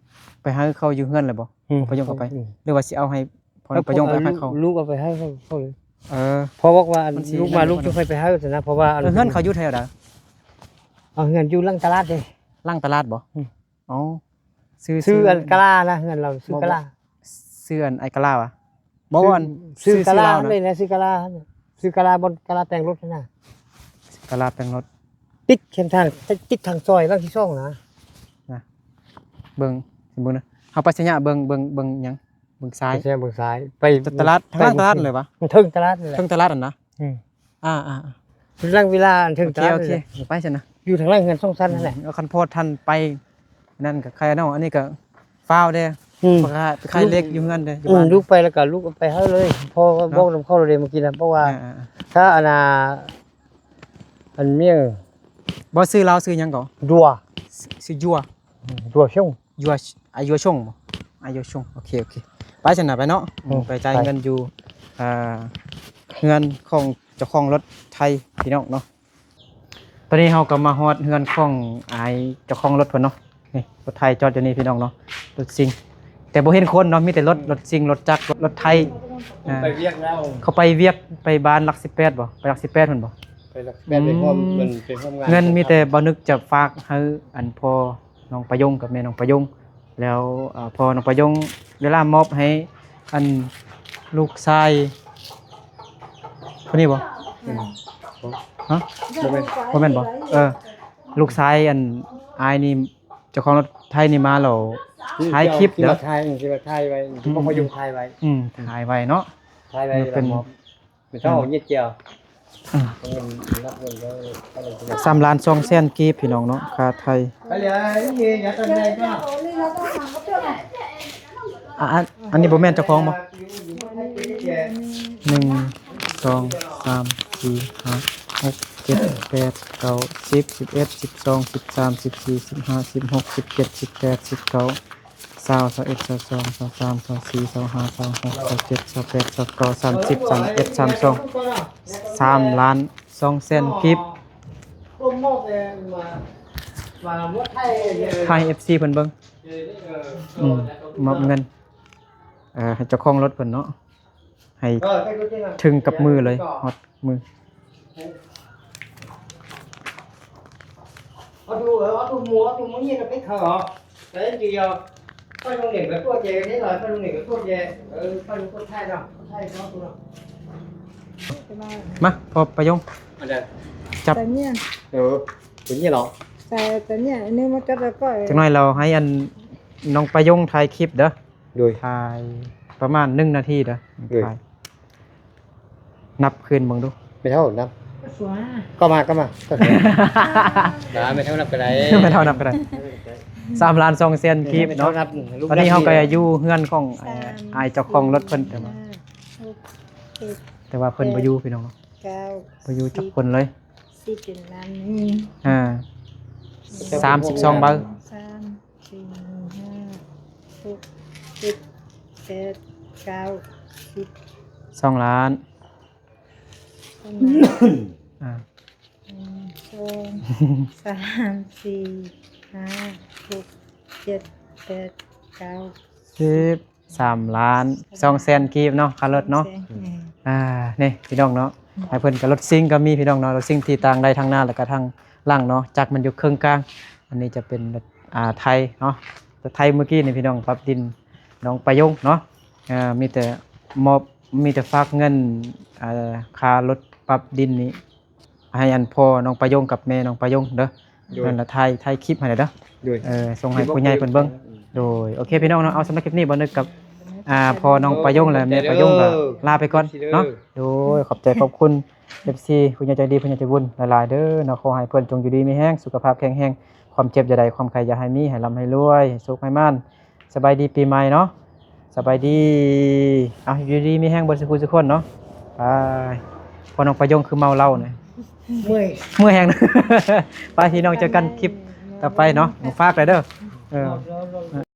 ໄປໃຫ້ເຂົາຢູ່ເຮືອນເລີຍບໍ່? ອືມ ປະໂຍງເຂົ້າໄປ ອືມ ຫຼືວ່າຊິເອົາໃຫ້ພໍ່ປະໂຍງໄປໃຫ້ເຂົາ ລູກເອົາໄປໃຫ້ເຂົາເລີຍ ເອີ ເພາະວ່າ ມັນຊິ ລູກມາ ລູກຈຶ່ງຄ່ອຍໄປໃຫ້ຊັ້ນນະ ເພາະວ່າ ເອີ ເຮືອນເຂົາຢູ່ແຖວໃດ? ເອົາ ເຮືອນຢູ່ຫຼັງຕະຫຼາດເດ້ ຫຼັງຕະຫຼາດບໍ່? ອືມ ອໍ ຊື່ ຊື່ອັນກະລານະ ເຮືອນລາວຊື່ກະລາ ຊື່ອັນອ້າຍກະລາຫວາ? ບໍ່ ອັນ ຊື່ກະລາ ຊື່ລາວນະ ນີ້ແຫຼະ ຊື່ກະລາ ຊື່ກະລາ ບ່ອນກະລາແປງລົດຫັ້ນນະ ກະລາແປງລົດ ຕິດແຄມທາງ ຕິດທາງຊອຍຫຼັງທີສອງນະ ນະ ເບິ່ງ ເບິ່ງນະ ເຮົາໄປໄຊຍະ ເບິ່ງ ເບິ່ງ ເບິ່ງຫຍັງ ເບິ່ງຊ້າຍ ໄປໄຊຍະ ເບິ່ງຊ້າຍ ໄປຕະຫຼາດ ທາງຫຼັງຕະຫຼາດເລີຍຫວາ? ເທິງຕະຫຼາດນີ້ແຫຼະ ເທິງຕະຫຼາດຫັ້ນນະ ອືມ ອ່າໆໆ ຫຼັງວິລາ ເທິງຕະຫຼາດ ໂອເຄ ໂອເຄ ໄປຊັ້ນນະ ຢູ່ທາງຫຼັງເຮືອນສອງຊັ້ນຫັ້ນແຫຼະ ອືມ ເອົາ ຄັນພໍທັນໄປ ນັ້ນກໍໄຄເນາະ ອັນນີ້ກໍຟ້າວເດ້ ອືມ ໄປຂາຍ ໄປຂາຍເຫຼັກຢູ່ເຮືອນເດ້ ຢູ່ ອືມ ບ້ານ ລູກໄປແລ້ວກໍລູກໄປເຮົາເລີຍ ເພາະວ່າ ເນາະ ບອກນຳເຂົາເລີຍເມື່ອກີ້ນະ ເພາະວ່າ ອ່າໆໆ ຖ້າອັນນ່າ ອັນເມຍ ບໍ່ ຊື່ລາວຊື່ຫຍັງກໍ? ດັວ ຊື່ ຊື່ຢວ ອືມ ດັວຊົງ ຢວ ອາ ຢວຊົງບໍ? ອາ ຢວຊົງ ໂອເຄ ໂອເຄ ໄປຊັ້ນນະ ໄປເນາະ ອືມ ໄປຈ່າຍເງິນຢູ່ ເອີ ເຮືອນຂອງເຈົ້າຂອງລົດໄຖພີ່ນ້ອງເນາະ. ຕອນນີ້ເຮົາກໍມາຮອດເຮືອນຂອງອ້າຍເຈົ້າຂອງລົດເພິ່ນເນາະ. ນີ້ລົດໄຖຈອດຢູ່ນີ້ພີ່ນ້ອງເນາະ ລົດຊິງ ແຕ່ບໍ່ເຫັນຄົນເນາະ ມີແຕ່ລົດ ອືມ ລົດຊິງ ລົດຈັກ ລົດໄຖ ອ່າ ໄປວຽກແລ້ວ ເຂົາໄປວຽກ ໄປບ້ານຫຼັກສິບແປດບໍ? ໄປຫຼັກສິບແປດພຸ້ນບໍ? ໄປຫຼັກສິບແປດ ອືມ ໄປຮ່ວມ ມັນໄປຮ່ວມງານ ເງິນມີແຕ່ບ່າວນຶກຈະຝາກໃຫ້ອັນພໍ່ນ້ອງປະຍົງກັບແມ່ນ້ອງປະຍົງ ແລ້ວ ເອີ ພໍ່ນ້ອງປະຍົງເວລາມອບໃຫ້ອັນລູກຊາຍ ຄົນນີ້ບໍ່? ອືມ ຮະ? ບໍ່ແມ່ນ ບໍ່ແມ່ນບໍ່? ເອີ ລູກຊາຍອັນອ້າຍນີ້ ເຈົ້າຂອງລົດໄຖນີ້ມາແລ້ວຖ່າຍຄລິບເດີ ຖ່າຍ ຖ່າຍໄວ້ ອືມ ຂອງປະຍຸງຖ່າຍໄວ້ ອືມ ຖ່າຍໄວ້ເນາະ ຖ່າຍໄວ້ ເປັນ ເປັນເທົ່າເຫຍື່ອຍ ອືມ ສາມລ້ານສອງແສນກີບ ພີ່ນ້ອງເນາະ ຄ່າໄຖ່. ອັນ ອັນນີ້ບໍ່ແມ່ນເຈົ້າຂອງບໍ່? ໜຶ່ງ ສອງ ສາມ ສີ່ ຫ້າ ຫົກ ເຈັດ ແປດ ເກົ້າ ສິບ ສິບເອັດ ສິບສອງ ສິບສາມ ສິບສີ່ ສິບຫ້າ ສິບຫົກ ສິບເຈັດ ສິບແປດ ສິບເກົ້າ ຊາວ ຊາວເອັດ ຊາວສອງ ຊາວສາມ ຊາວສີ່ ຊາວຫ້າ ຊາວຫົກ ຊາວເຈັດ ຊາວແປດ ຊາວເກົ້າ ສາມສິບ ສາມເອັດ ສາມສອງ ສາມລ້ານສອງແສນກີບ ຖ່າຍໃຫ້ເອັຟຊີເພິ່ນເບິ່ງ ອືມ ມອບເງິນ ເອີ ໃຫ້ເຈົ້າຂອງລົດເພິ່ນເນາະ ໃຫ້ເຖິງກັບມືເລີຍ ຮອດມື. ມາ ພໍ່ປະຍົງ ອັນໃດ? ຈັບ ຕົວນີ້ເນາະ ໃສ່ຕົວນີ້ ອັນນີ້ມາຈັບແລ້ວກໍ ຈັກໜ້ອຍລາວໃຫ້ອັນນ້ອງປະຍົງຖ່າຍຄລິບເດີ. ໂດຍ ຖ່າຍປະມານໜຶ່ງນາທີເດີ ໂດຍ ຖ່າຍ ນັບຄືນເບິ່ງດູ ແມ່ເຖົ້ານັບ ກໍມາ ກໍມາ ນະ ແມ່ເຖົ້ານັບກໍໄດ້ ແມ່ເຖົ້ານັບກໍໄດ້ ສາມລ້ານສອງແສນກີບເນາະ ແມ່ເຖົ້ານັບ ຕອນນີ້ເຮົາກໍຢູ່ເຮືອນຂອງ ສາມ ເອີ ອ້າຍເຈົ້າຂອງລົດເພິ່ນ ແຕ່ວ່າ ຫ້າ ຫົກ ເຈັດ ແຕ່ວ່າເພິ່ນບໍ່ຢູ່ ແປດ ພີ່ນ້ອງເນາະ ເກົ້າ ບໍ່ຢູ່ຈັກຄົນເລີຍ ສິບ ສິບເປັນລ້ານໜຶ່ງ ອ່າ ສາມສິບສອງໃບ ສາມ ສີ່ ຫ້າ ຫົກ ເຈັດ ແປດ ເກົ້າ ສິບ ສອງລ້ານ ສອງລ້ານ ອ່າ ໜຶ່ງ ສອງ ສາມ ສີ່ ຫ້າ ຫົກ ເຈັດ ແປດ ເກົ້າ ສິບ ສາມລ້ານສອງແສນກີບເນາະ ຄ່າລົດເນາະ ສອງແສນ ອ່າ ນີ້ພີ່ນ້ອງເນາະ ໃຫ້ເພິ່ນກໍລົດຊິງກໍມີພີ່ນ້ອງເນາະ ລົດຊິງທີ່ຕ່າງໄດ້ທາງໜ້າ ແລ້ວກໍທາງຫຼັງເນາະ ຈັກມັນຢູ່ເຄິ່ງກາງ ອັນນີ້ຈະເປັນລົດ ອ່າ ໄຖເນາະ ລົດໄຖມື້ກີ້ນີ້ພີ່ນ້ອງ ປັບດິນ ນ້ອງປະຍົງເນາະ ເອີ ມີແຕ່ມອບ ມີແຕ່ຝາກເງິນ ເອີ ຄ່າລົດປັບດິນນີ້ ໃຫ້ອັນພໍ່ນ້ອງປະຍົງກັບແມ່ນ້ອງປະຍົງເດີ ໂດຍ ນັ້ນລະຖ່າຍ ຖ່າຍຄລິບໃຫ້ແດ່ເດີ ໂດຍ ເອີ ສົ່ງໃຫ້ຜູ້ໃຫຍ່ເພິ່ນເບິ່ງ ໂດຍ ໂອເຄພີ່ນ້ອງເນາະ ເອົາ ສຳລັບຄລິບນີ້ ບ່າວນຶກກັບ ອ່າ ພໍ່ນ້ອງປະຍົງ ແລະ ແມ່ປະຍົງ ກໍລາໄປກ່ອນເນາະ ໂດຍ ຂອບໃຈຂອບຄຸນ ເອັຟຊີ ຜູ້ໃຫຍ່ໃຈດີ ຜູ້ໃຫຍ່ໃຈບຸນຫຼາຍໆເດີເນາະ ຂໍໃຫ້ເພິ່ນຈົ່ງຢູ່ດີມີແຮງ ສຸຂະພາບແຂງແຮງ ຄວາມເຈັບຢ່າໄດ້ ຄວາມໄຂ້ຢ່າໃຫ້ມີ ໃຫ້ລ່ຳໃຫ້ລວຍ ໃຫ້ໂຊກໃຫ້ໝານ ສະບາຍດີປີໃໝ່ເນາະ ສະບາຍດີ ເອົາ ຢູ່ດີມີແຮງເບິດສູ່ຜູ້ສູ່ຄົນເນາະ ໄປ ພໍ່ນ້ອງປະຍົງຄືເມົາເຫຼົ້ານະ ເມື່ອຍ ເມື່ອຍແຮງນະ ໄປພີ່ນ້ອງ ເຈີກັນຄລິບຕໍ່ໄປເນາະ ຝາກໄດ້ເດີ ເອີ.